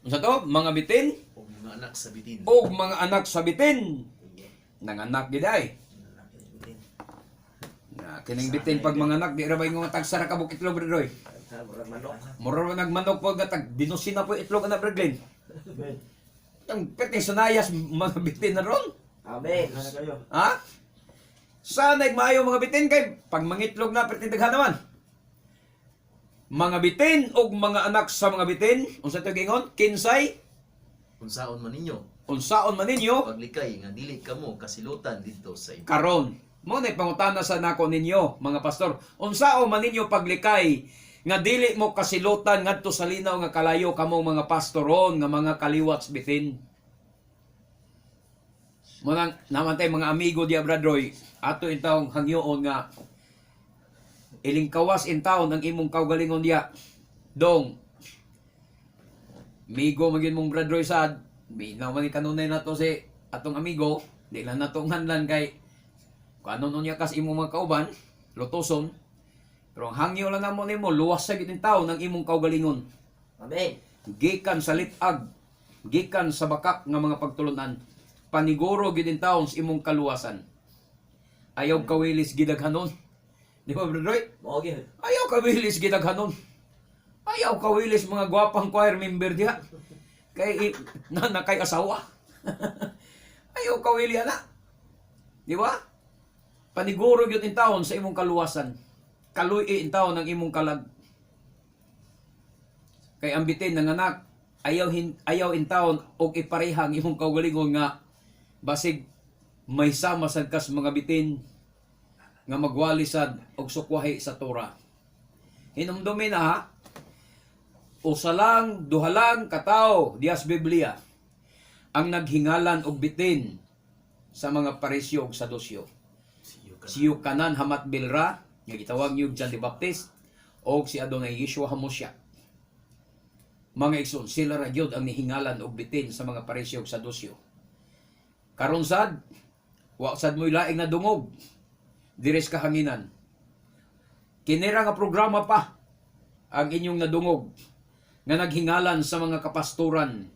Speaker 1: Unsa to? Mga bitin
Speaker 5: Ug mga anak sa bitin.
Speaker 1: o mga anak sa bitin. Nanganak gid ay. Na kining bitin pag mga anak di ra ba ingon tagsa ra ka buk itlog Roy? Mura ra nagmanok po nga tag dinusin na po itlog ana Brad.
Speaker 4: Amen.
Speaker 1: Ang perting sanayas mga bitin na ron.
Speaker 3: Amen.
Speaker 4: Ano kayo?
Speaker 1: Ha? Sana maayo mga bitin kay pag mangitlog na perting daghan naman. Mga bitin og mga anak sa mga bitin, unsa to giingon? Kinsay
Speaker 5: Unsaon man ninyo
Speaker 1: unsaon man ninyo
Speaker 5: paglikay nga dili kamo kasilutan didto sa impyerno.
Speaker 1: Karon. Mo na pangutana sa nako ninyo, mga pastor. Unsaon man ninyo paglikay nga dili mo kasilutan ngadto sa linaw nga kalayo kamong mga pastoron nga mga kaliwat sa bitin? Munang naman tay mga amigo diya, Brad Roy, ato intawong hangyoon nga ilingkawas intawon ang imong kaugalingon diya. Dong, migo magin mong Brad Roy sad, minaw man ni kanunay nato si atong amigo, di lang nato nganlan kay kung ano niya kas imong mga kauban, lotoson. Pero ang hangyo lang namo nimo, luwas sa gid taon ang imong kaugalingon.
Speaker 3: Amen.
Speaker 1: Gikan sa litag, gikan sa bakak nga mga pagtulunan, paniguro gid taon sa imong kaluwasan. Ayaw kawilis gidaghanon. Di ba, Brad Roy?
Speaker 3: Mao gyud.
Speaker 1: Ayaw kawilis gidaghanon. Ayaw kawilis mga gwapang choir member diha. Kay na kay asawa. Ayaw kawili ana. Di ba? Paniguro gyud in taon sa imong kaluwasan. Kaluy in taon ang imong kalag. Kay ang bitin ng anak, ayaw in taon og ipareha ang imong kaugalingon nga basig may sama sad kas mga bitin nga magwali sad og sukwahi sa Torah. Hinumdumi na ha, usa lang, duha lang katawo dias Biblia ang naghingalan og bitin sa mga Parisyo ug Sadusyo. Si Yukanan Hamat Bilra, nga gitawag niyog John the Baptist, og si Adonai Yeshua Hamosya. Mga igsoon, sila ra gyud ang nihingalan og bitin sa mga Parisyo ug Sadusyo. Karon sad, wa sad mo'y laing nadungog diri sa kahanginan. Kinira nga programa pa ang inyong nadungog nga naghingalan sa mga kapastoran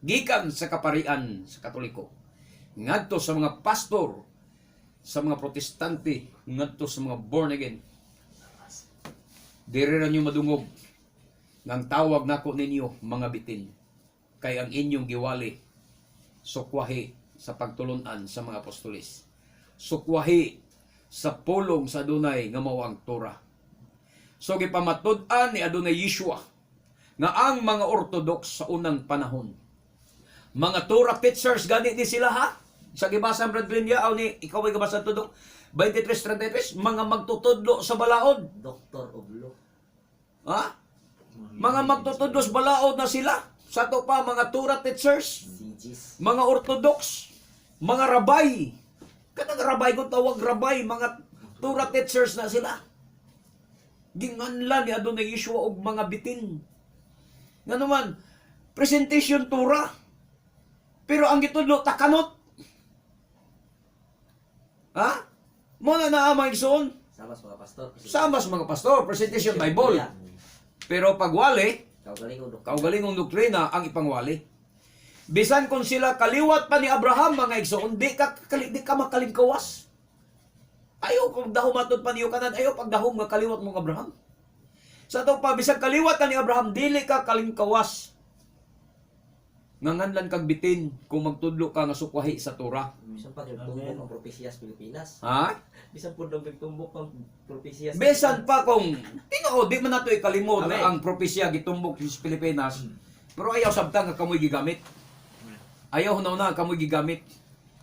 Speaker 1: gikan sa kaparian sa Katoliko ngadto sa mga pastor sa mga Protestante, ngadto sa mga born again. Diri ra nyo madungog nang tawag nako ninyo mga bitin, kay ang inyong giwali sukwahi sa pagtulunan sa mga apostoles, sukwahi sa pulong sa Adunay nga mao ang Torah. So gipamatud-an ni Adonai Yeshua nga ang mga Orthodox sa unang panahon, mga Torah teachers gani ni sila ha. Sa gibasa Brad Glenn Yao ni ikaw ay gabasa tudok 23:33, mga magtutudlo sa balaod.
Speaker 3: Doctor of Law.
Speaker 1: Ha? Mga magtutudlo sa balaod na sila. Sa ato pa mga Torah teachers,
Speaker 3: CGs.
Speaker 1: mga Orthodox, mga rabay. Kanang rabay ko tawag rabay, mga Torah teachers na sila. Ginganlan ni Adonai Yeshua og mga bitin. Nga naman, presentation Torah. Pero ang gitudlo takanot. Ha? Mo na naa mga igsoon.
Speaker 3: Sama sa mga pastor.
Speaker 1: Sama sa mga pastor, presentation Bible. Pero pagwali,
Speaker 3: Kaugalingon doktor.
Speaker 1: kaugalingong doktrina ang ipangwali. Bisan kung sila kaliwat pa ni Abraham, mga igsoon, di ka makalingkawas. Ayaw kung dahom matod pa niyo kanan, ayaw pagdahom nga kaliwat mong Abraham. Sa ato pa, bisan kaliwat ka ni Abraham, dili ka kalingkawas. Nganganlan kag bitin kung magtudlo ka nga sukwahi sa Torah.
Speaker 3: Bisan pa tumbok ang propesya sa Pilipinas.
Speaker 1: Ha?
Speaker 3: Bisan po daw tumbok ang propesya sa
Speaker 1: Bisan pa kung tinuod di man nato ikalimod
Speaker 3: Amen.
Speaker 1: nga ang propesya gitumbok sa Pilipinas. Pero ayaw sabtang nga kamoy gigamit. Ayaw na na kamoy gigamit.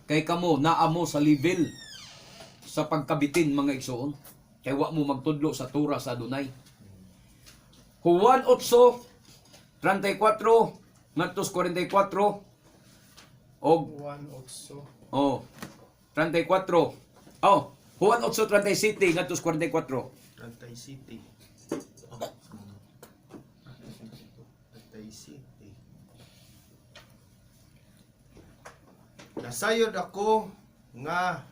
Speaker 1: Kay kamo naa mo sa level sa pagkabitin, mga igsoon. Kay wa mo magtudlo sa Torah sa Adonai. Juan 8:34 ngadto 44 og
Speaker 2: 1:8.
Speaker 1: oh 34. Oh, Juan 8:37 ngadto 44.
Speaker 2: Rantay City. Rantay City. Nasayod ako nga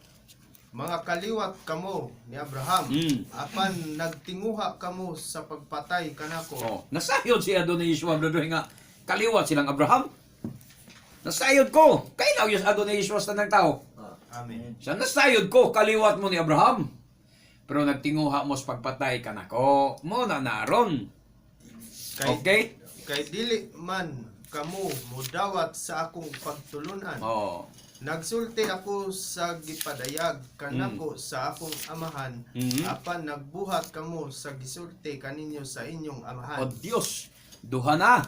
Speaker 2: mga kaliwat kamo ni Abraham. Apan nagtinguha kamo sa pagpatay kanako.
Speaker 1: Oh, nasayod si Adonai Yeshua, brother, nga kaliwat silang Abraham. Nasayod ko. Kay na yung Adonai Yeshua sa tanang tao.
Speaker 3: Ah.
Speaker 2: Amen.
Speaker 1: Siya nasayod ko kaliwat mo ni Abraham. Pero nagtinguha mo sa pagpatay kanako. Mo na naron.
Speaker 2: Kay,
Speaker 1: Okay?
Speaker 2: Kay dili man kamo modawat sa akong pagtulunan?
Speaker 1: Oh.
Speaker 2: Nagsulti ako sa gipadayag kanako sa akong amahan, apan nagbuhat kamo sa gisulti kaninyo sa inyong amahan.
Speaker 1: O Dios, duha na.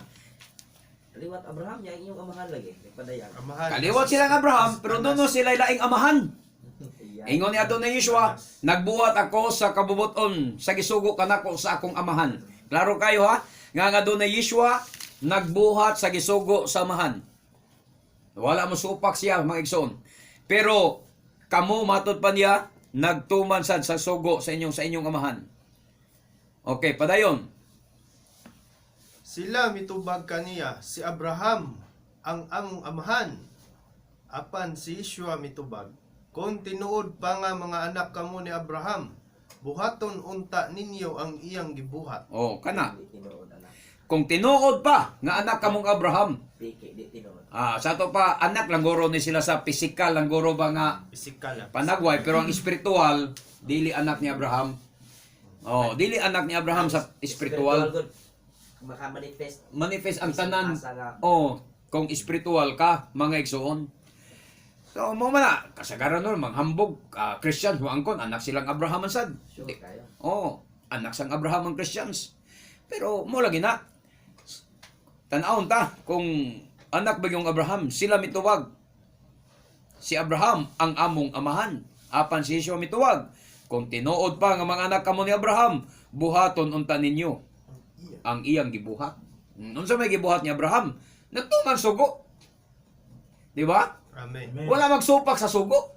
Speaker 3: Kaliwat Abraham niya inyong amahan lagi. Nagpadayag.
Speaker 2: Amahan.
Speaker 1: Kaliwat silang Abraham, pero doon sila laing amahan.
Speaker 3: Iya.
Speaker 1: Ingon ni Adonai Yeshua, nagbuhat ako sa kabubuton, sa gisugo kanako sa akong amahan. Klaro kayo ha? Nga nga Adonai Yeshua, nagbuhat sa gisugo sa amahan. Wala mo supak siya, mga igsoon. Pero kamo matod pa niya, nagtuman sad sa sugo sa inyong amahan. Okay, padayon.
Speaker 2: Sila mitubag kaniya, si Abraham ang among amahan. Apan si Yeshua mitubag, kung tinuod pa nga mga anak kamo ni Abraham, buhaton unta ninyo ang iyang gibuhat.
Speaker 1: Oh, kana.
Speaker 3: Di tinuod anak.
Speaker 1: Kung tinuod pa nga anak kamong Abraham,
Speaker 3: Piki di tinuod.
Speaker 1: Ah, sa ato pa anak langgoro ni sila sa pisikal langgoro ba nga
Speaker 2: Pisikal ah.
Speaker 1: panagway, pero ang espiritual dili anak ni Abraham. Oh, dili anak ni Abraham sa espiritual.
Speaker 3: Good. Maka-manifest.
Speaker 1: Manifest ang tanan.
Speaker 3: Asa nga.
Speaker 1: Oh, kung espiritual ka, mga igsoon. So mo man na kasagaran nun manghambog Christian huangkon anak silang Abraham man sad.
Speaker 3: Sure kayo.
Speaker 1: Oh, anak sang Abraham ang Christians. Pero mo lagi na. Tan-awon ta kung anak ba yung Abraham, sila mituwag. Si Abraham ang among amahan. Apan si Yeshua mituwag. Kung tinuod pa nga mga anak kamo ni Abraham, buhaton unta ninyo ang iyang gibuhat. Unsa may gibuhat ni Abraham? Nagtuman sugo. Di ba?
Speaker 2: Amen.
Speaker 4: Amen.
Speaker 1: Wala magsupak sa sugo.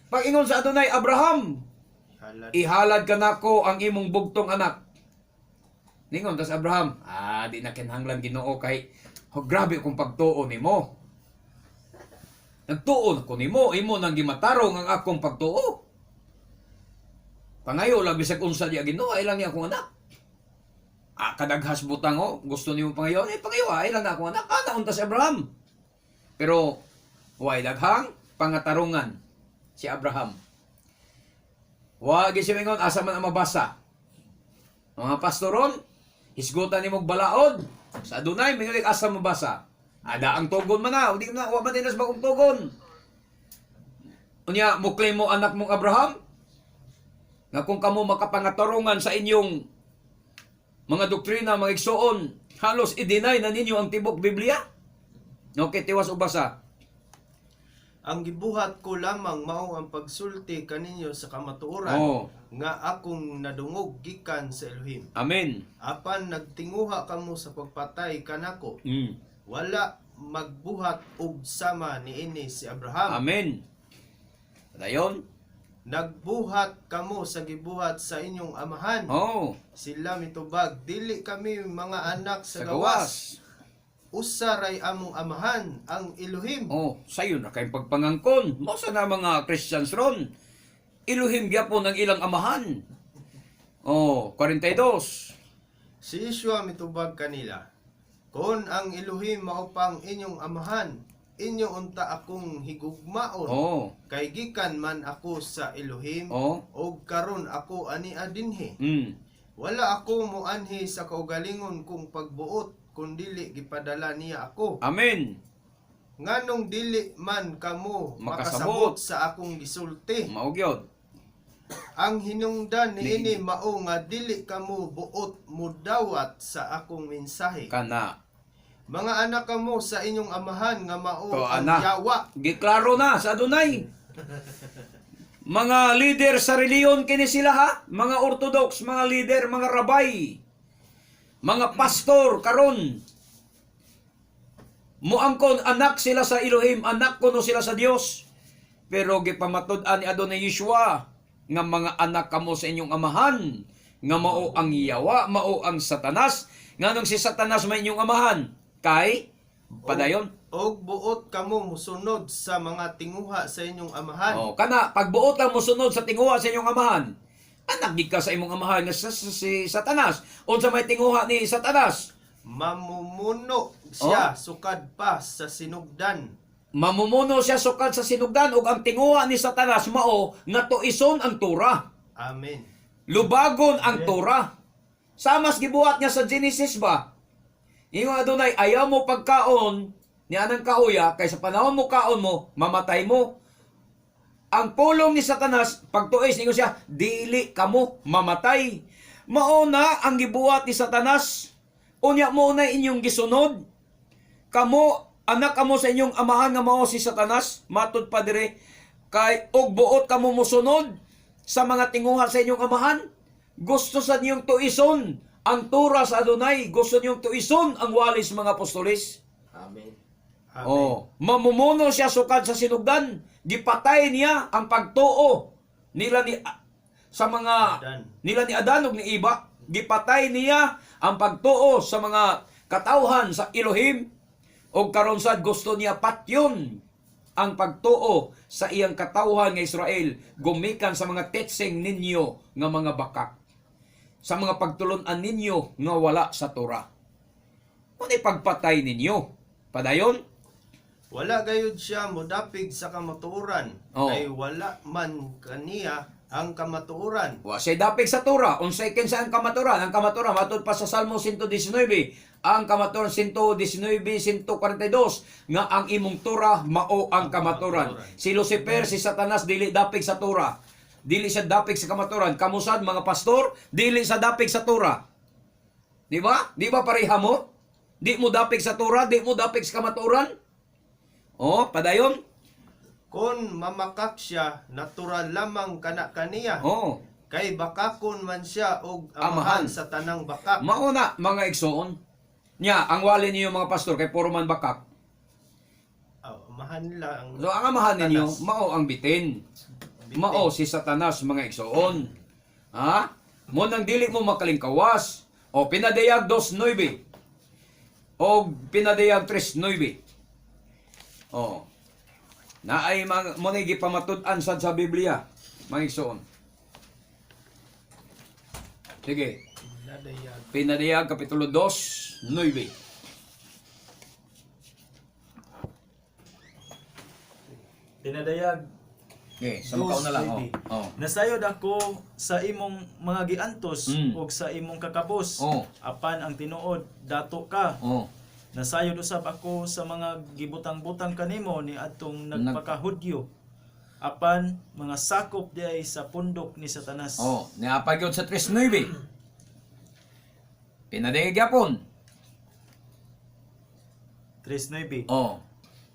Speaker 1: Pag ingon sa Adonai, Abraham,
Speaker 2: Halad.
Speaker 1: ihalad ka nako ang imong bugtong anak. Ningon tas Abraham, di na kinahanglan Ginoo kay oh, grabe kung pagtuo nimo. Nagtuon ako nimo, imo nang gimatarong ang akong pagtuo. Pangayo lang bisag unsa diya Ginoo, ay lang niya akong anak. Ah, kadaghas butang oh, gusto nimo pangayo, eh pangayo ay lang na akong anak. Ah, naunta si Abraham. Pero way daghang pangatarungan si Abraham. Wa gyud siya mingon asa man ang mabasa. Mga pastoron, hisgutan nimog balaod. Sa Adonai mingon asa mabasa. Ada ang tugon man na, di na wa man dinas bagong tugon. Unya mo claim mo anak mong Abraham? Nga kung kamo makapangatarungan sa inyong mga doktrina, mga igsoon, halos i-deny na ninyo ang tibok Biblia. Okay, tiwas og basa.
Speaker 2: Ang gibuhat ko lamang mao ang pagsulti kaninyo sa kamatuoran nga akong nadungog gikan sa Elohim.
Speaker 1: Amen.
Speaker 2: Apan nagtinguha kamo sa pagpatay kanako. Wala magbuhat og sama niini si Abraham.
Speaker 1: Amen. Dayon.
Speaker 2: Nagbuhat kamo sa gibuhat sa inyong amahan. Sila mitubag, dili kami mga anak sa
Speaker 1: Sa
Speaker 2: gawas.
Speaker 1: gawas.
Speaker 2: Usa ray among amahan, ang Elohim.
Speaker 1: Oh, sayo na kayong pagpangangkon. Mo sa na mga Christians ron. Elohim gyapon ang ilang amahan. Oh, 42.
Speaker 2: Si Yeshua mitubag kanila, kon ang Elohim mao pang inyong amahan, inyo unta akong higugmaon. Kay gikan man ako sa Elohim, og karon ako ani adinhi. Wala ako moanhi sa kaugalingon kong pagbuot, kun dili gipadala niya ako.
Speaker 1: Amen.
Speaker 2: Nganong dili man kamo
Speaker 1: Makasabot.
Speaker 2: makasabot sa akong gisulti.
Speaker 1: Mao gyud.
Speaker 2: Ang hinungdan niini mao nga dili kamo buot mudawat sa akong mensahe.
Speaker 1: Kana.
Speaker 2: Mga anak kamo sa inyong amahan nga mao
Speaker 1: To,
Speaker 2: ang
Speaker 1: ana.
Speaker 2: yawa.
Speaker 1: Giklaro na sa Adonai. Mga leader sa reliyon kini sila ha, mga orthodox, mga leader, mga rabay, mga pastor karon. Muangkon anak sila sa Elohim, anak kuno sila sa Dios. Pero gipamatud-an ni Adonai Yeshua nga mga anak kamo sa inyong amahan, nga mao ang yawa, mao ang Satanas, nganong si Satanas may inyong amahan, kay padayon.
Speaker 2: Og buot kamo musunod sa mga tinguha sa inyong amahan.
Speaker 1: Oh, kana pagbuot ka mosunod sa tinguha sa inyong amahan. Anak gid ka sa imong amahan nga si Satanas. Unsa may tinguha ni Satanas?
Speaker 2: Mamumuno siya sukad pa sa sinugdan.
Speaker 1: Mamumuno siya sukad sa sinugdan ug ang tinguha ni Satanas mao nga tuison ang Torah.
Speaker 2: Amen.
Speaker 1: Lubagon ang Torah. Samas gibuhat niya sa Genesis ba? Ingon Adonay, ayaw mo pagkaon ni anang kahoya kay sa panahon mo kaon mo, mamatay mo. Ang pulong ni Satanas, pagtuis ningon siya, dili kamo mamatay. Mao na ang gibuhat ni Satanas. Unya mo na inyong gisunod. Kamo, anak kamo sa inyong amahan nga mao si Satanas, matud pa dire kay og buot kamo mosunod sa mga tinguha sa inyong amahan. Gusto sa niyong tuison ang tura sa Adonay, gusto niyong tuison ang walis mga apostolis.
Speaker 3: Amen.
Speaker 2: Amen.
Speaker 1: Oh, mamumuno siya sukad sa sinugdan. Gipatay niya ang pagtuo nila ni sa mga
Speaker 2: Adan.
Speaker 1: nila ni Adan ug ni Iba. Gipatay niya ang pagtuo sa mga katawhan sa Elohim ug karon sad gusto niya patyon ang pagtuo sa iyang katawhan nga Israel gumikan sa mga tetseng ninyo nga mga bakak, sa mga pagtulon-an ninyo nga wala sa Torah. Unay pagpatay ninyo. Padayon?
Speaker 2: Wala gayud siya modapig sa kamatuoran,
Speaker 1: Oo.
Speaker 2: kay wala man kaniya ang kamatuoran.
Speaker 1: Wa siya dapig sa Torah. Unsay kinsa ang kamaturan? Ang kamaturan matud pa sa Salmo 119. Ang kamaturan 119 142 nga ang imong Torah mao ang kamaturan. Si Lucifer, si Satanas dili dapig sa Torah. Dili siya dapig sa kamaturan. Kamusad mga pastor, dili sa dapig sa Torah. Di ba? Di ba pareha mo? Di mo dapig sa Torah, di mo dapig sa kamaturan? Oh, padayon?
Speaker 2: Kon mamakak siya, natural lamang kana kaniya.
Speaker 1: Oh.
Speaker 2: Kay bakakon man siya og
Speaker 1: Amahan.
Speaker 2: amahan sa tanang bakak.
Speaker 1: Mauna, mga igsoon. Nya, ang wali niyo mga pastor kay puro man bakak.
Speaker 2: Oh, amahan nila ang
Speaker 1: So ang amahan ninyo,
Speaker 2: Satanas.
Speaker 1: mao ang bitin. Mao si Satanas, mga igsoon. Ha? Mo nang dili mo makalingkawas. O Pinadayag 2.9. O Pinadayag 3.9. O. Naay mga mo na gipamatud-an sad sa Biblia, mga igsoon. Sige.
Speaker 2: Pinadayag.
Speaker 1: Pinadayag Kapitulo 2, 9.
Speaker 4: Pinadayag
Speaker 1: Okay, sa makaw na lang.
Speaker 4: 2:9.
Speaker 1: Oh. Oh.
Speaker 4: Nasayod ako sa imong mga giantos ug sa imong kakabos. Apan ang tinuod dato ka.
Speaker 1: Oh.
Speaker 4: Nasayod usab ako sa mga gibutang-butang kanimo ni adtong nagpakahudyo. Apan mga sakop di ay sa pundok ni Satanas.
Speaker 1: Oh, niapag yun sa 3.9. Pinadayag yapon.
Speaker 4: 3:9.
Speaker 1: Oh.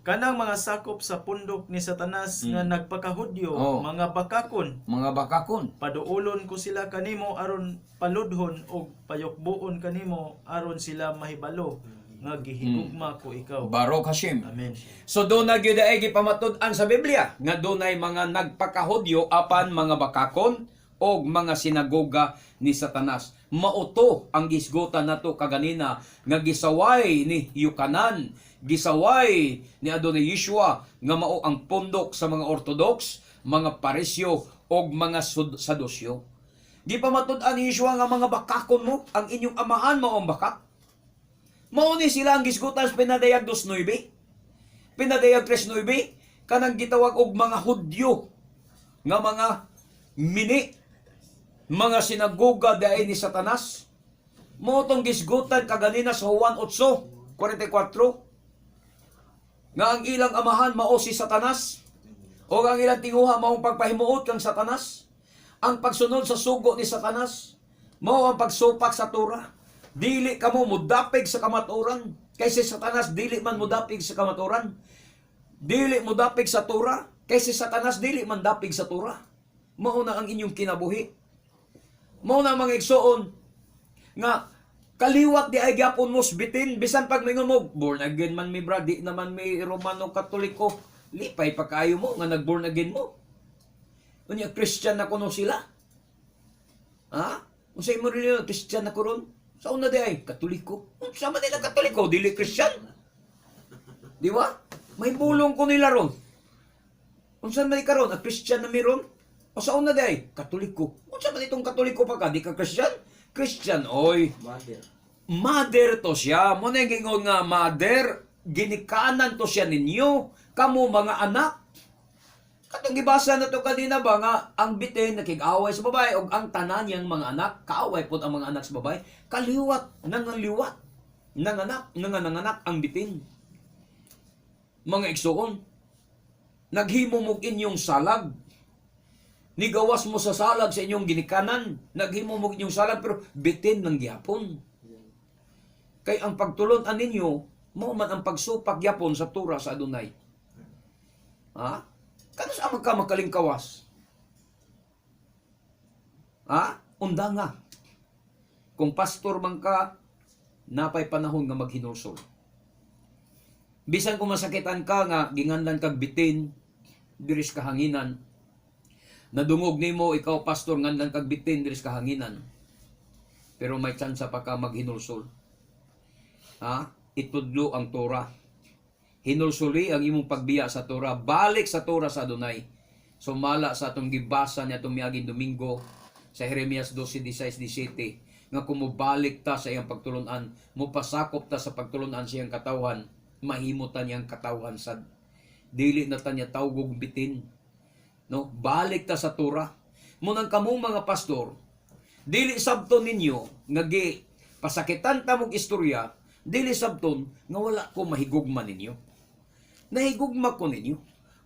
Speaker 4: Kanang mga sakop sa pundok ni Satanas nga nagpakahudyo, mga bakakon,
Speaker 1: Mga bakakon.
Speaker 4: paduolon ko sila kanimo aron paludhon og payukbuon kanimo aron sila mahibalo nga gihigugma ko ikaw.
Speaker 1: Baruch Hashem.
Speaker 4: Amen.
Speaker 1: So doon na gyud ay gipamatud-an sa Biblia nga dunay mga nagpakahudyo apan mga bakakon og mga sinagoga ni Satanas. Mauto ang gisgutan nato kaganina nga gisaway ni Yukanan, gisaway ni Adonai Yeshua nga mao ang pundok sa mga Orthodox, mga Parisyo og mga Sadusyo. Gipamatud-an ni Yeshua nga mga bakakon mo, ang inyong amahan mao ang bakak. Mao ni sila ang gisgutan sa Pinadayag 2.9. Pinadayag 3.9, kanang gitawag og mga Hudyo nga mga mini, mga sinagoga daay ni Satanas. Mao tong gisgutan kaganina sa Juan 8:44 nga ang ilang amahan mao si Satanas o ang ilang tinguha maong pagpahimuot kang Satanas. Ang pagsunod sa sugo ni Satanas mao ang pagsupak sa Torah. Dili kamo mudapig sa kamatuoran kay si Satanas dili man mudapig sa kamatuoran. Dili mudapig sa Torah kay si Satanas dili man dapig sa Torah. Mao na ang inyong kinabuhi. Mao na mga igsoon nga kaliwat di ay gyapon mo bitin bisan pag mingon mo born again man mi bra, di naman mi Romano Katoliko, lipay pa kaayo mo nga nag born again mo. Unya Christian na kuno sila, ha? Unsa imo relihiyon? Christian na kuron. Sa una di ay Katoliko. Unsa man nila Katoliko, dili Christian, di ba? May bulong ko nila ron. Unsa man karon, a Christian na miron? O sa una di ay Katoliko. Unsa man itong Katoliko pa ka, di ka Christian? Christian oy.
Speaker 3: Mother.
Speaker 1: Mother to siya. Mo na yung gingon nga mother, ginikanan to siya ninyo. Kamo mga anak. Katong gibasa na to kanina ba nga ang bitin nakig-away sa babae og ang tanan niyang mga anak, kaaway pod ang mga anak sa babae, kaliwat nangaliwat. Nanganak, nangananganak ang bitin. Mga igsoon, naghimo mog inyong salag. Nigawas mo sa salag sa inyong ginikanan. Naghimo mog inyong salag pero bitin lang gihapon. Kay ang pagtulon-an ninyo, mao man ang pagsupak gyapon sa tura sa Adunay. Ha? Kano sa ka makalingkawas? Ha? Unda nga. Kung pastor man ka, napay panahon nga maghinulsol. Bisan kung masakitan ka nga ginganlan kag bitin, diris kahanginan. Nadungog nimo ikaw pastor nganlan kag bitin diris kahanginan. Pero may tsansa pa ka maghinulsol. Ha? Itudlo ang Torah. Hinulsuli ang imong pagbiya sa Torah. Balik sa Torah sa Adonai. Sumala sa atong gibasa ni atong miaging Domingo sa Jeremias 12:16-17 nga kumubalik ta sa iyang pagtulunan, mupasakop ta sa pagtulunan sa iyang katawhan, mahimo ta niyang katawhan sad. Dili na ta niya tawgog bitin. No? Balik ta sa Torah. Munang kamong mga pastor, dili sabton ninyo nga gi pasakitan ta mog istorya, dili sabton nga wala ko mahigugma ninyo. Nahigugma ko ninyo.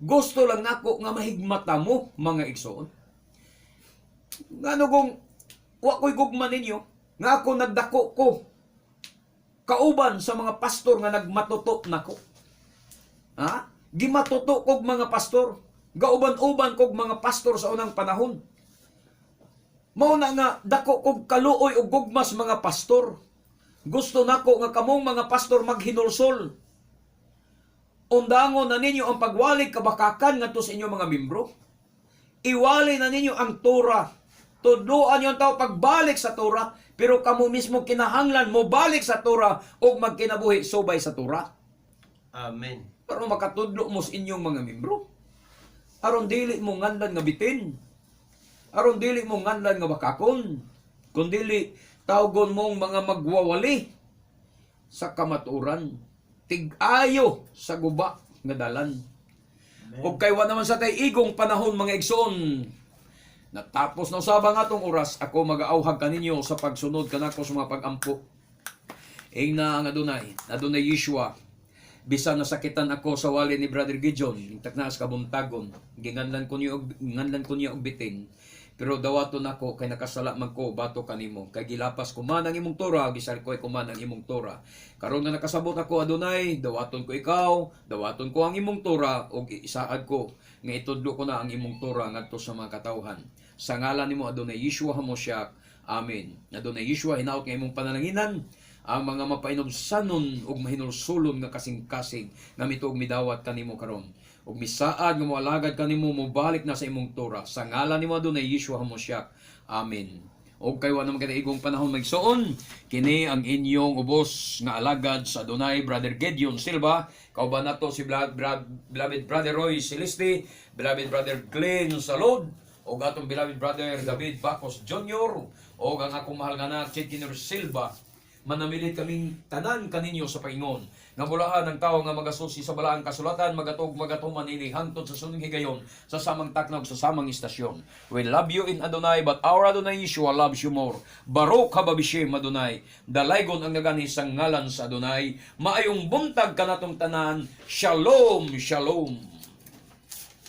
Speaker 1: Gusto lang nako nga mahigmata mo mga igsoon. Ngano kung wa ko'y gugma ninyo, nga ako nagdako ko kauban sa mga pastor nga nagmatuto nako. Ha? Gimatuto kog mga pastor. Gauban-uban kog mga pastor sa unang panahon. Mao na nga dako kog kaluoy og gugma sa mga pastor. Gusto nako nga kamong mga pastor maghinulsol. Undangon na ninyo ang pagwali kabakakan ngadto sa inyong mga membro. Iwali na ninyo ang Torah. Tudloan niyo ang tao pagbalik sa Torah, pero kamo mismo kinahanglan mo balik sa Torah ug magkinabuhi subay sa Torah.
Speaker 2: Amen.
Speaker 1: Para makatudlo mo sa inyong mga membro. Aron dili mo nganlan nga bitin. Aron dili mo nganlan nga bakakon. Kun dili tawgon mong mga magwawali sa kamatuoran. Tig-ayo sa guba nga dalan. Ug kay wa naman sa tay igong panahon mga igsoon. Natapos na usab ang atong oras, ako magaauhag kaninyo sa pagsunod kanako sa mga pag-ampo. Ingna ang Adonai, Adonai Yeshua. Bisan nasakitan ako sa wali ni Brother Gideon, intak na sa kabuntagon, ginganlan ko niya og bitin. Pero dawaton nako kay nakasala man ko bato kanimo. Kay gilapas ko man ang imong Torah, gisalkoy ko man ang imong Torah. Karon nga nakasabot ako Adonai, dawaton ko ikaw, dawaton ko ang imong Torah ug isaad ko nga itudlo ko na ang imong Torah ngadto sa mga katawhan. Sa ngalan nimo Adonai Yeshua HaMoshiach. Amen. Adonai Yeshua, hinaot nga imong panalanginan ang mga mapainubsanon ug mahinulsulon nga kasing-kasing nga mituog midawat kanimo karon. Ug misaad nga moalagad kanimo mobalik na sa imong Torah. Sa ngalan nimo Adonai Yeshua HaMoshiach. Amen. Og kay wa naman kita igong panahon magsuon, kini ang inyong ubos nga alagad sa Adonai, Brother Gideon Silva. Kauban nato si beloved Brother Roy Celeste, beloved Brother Glenn Salod, og atong beloved Brother David Bacos Jr., og ang akong mahal nga anak Chitinor Silva. Manamilit kaming tanan kaninyo sa paingon nga mulahan ang tawo nga magasusi sa balaang kasulatan, magatog magatuman ini hangtod sa sunong higayon sa samang takna ug sa samang istasyon. We love you in Adonai, but our Adonai Yeshua loves you more. Baruch haba bishem Adonai. Dalaygon ang nagani sa ngalan sa Adonai. Maayong buntag kanatong tanan. Shalom, shalom.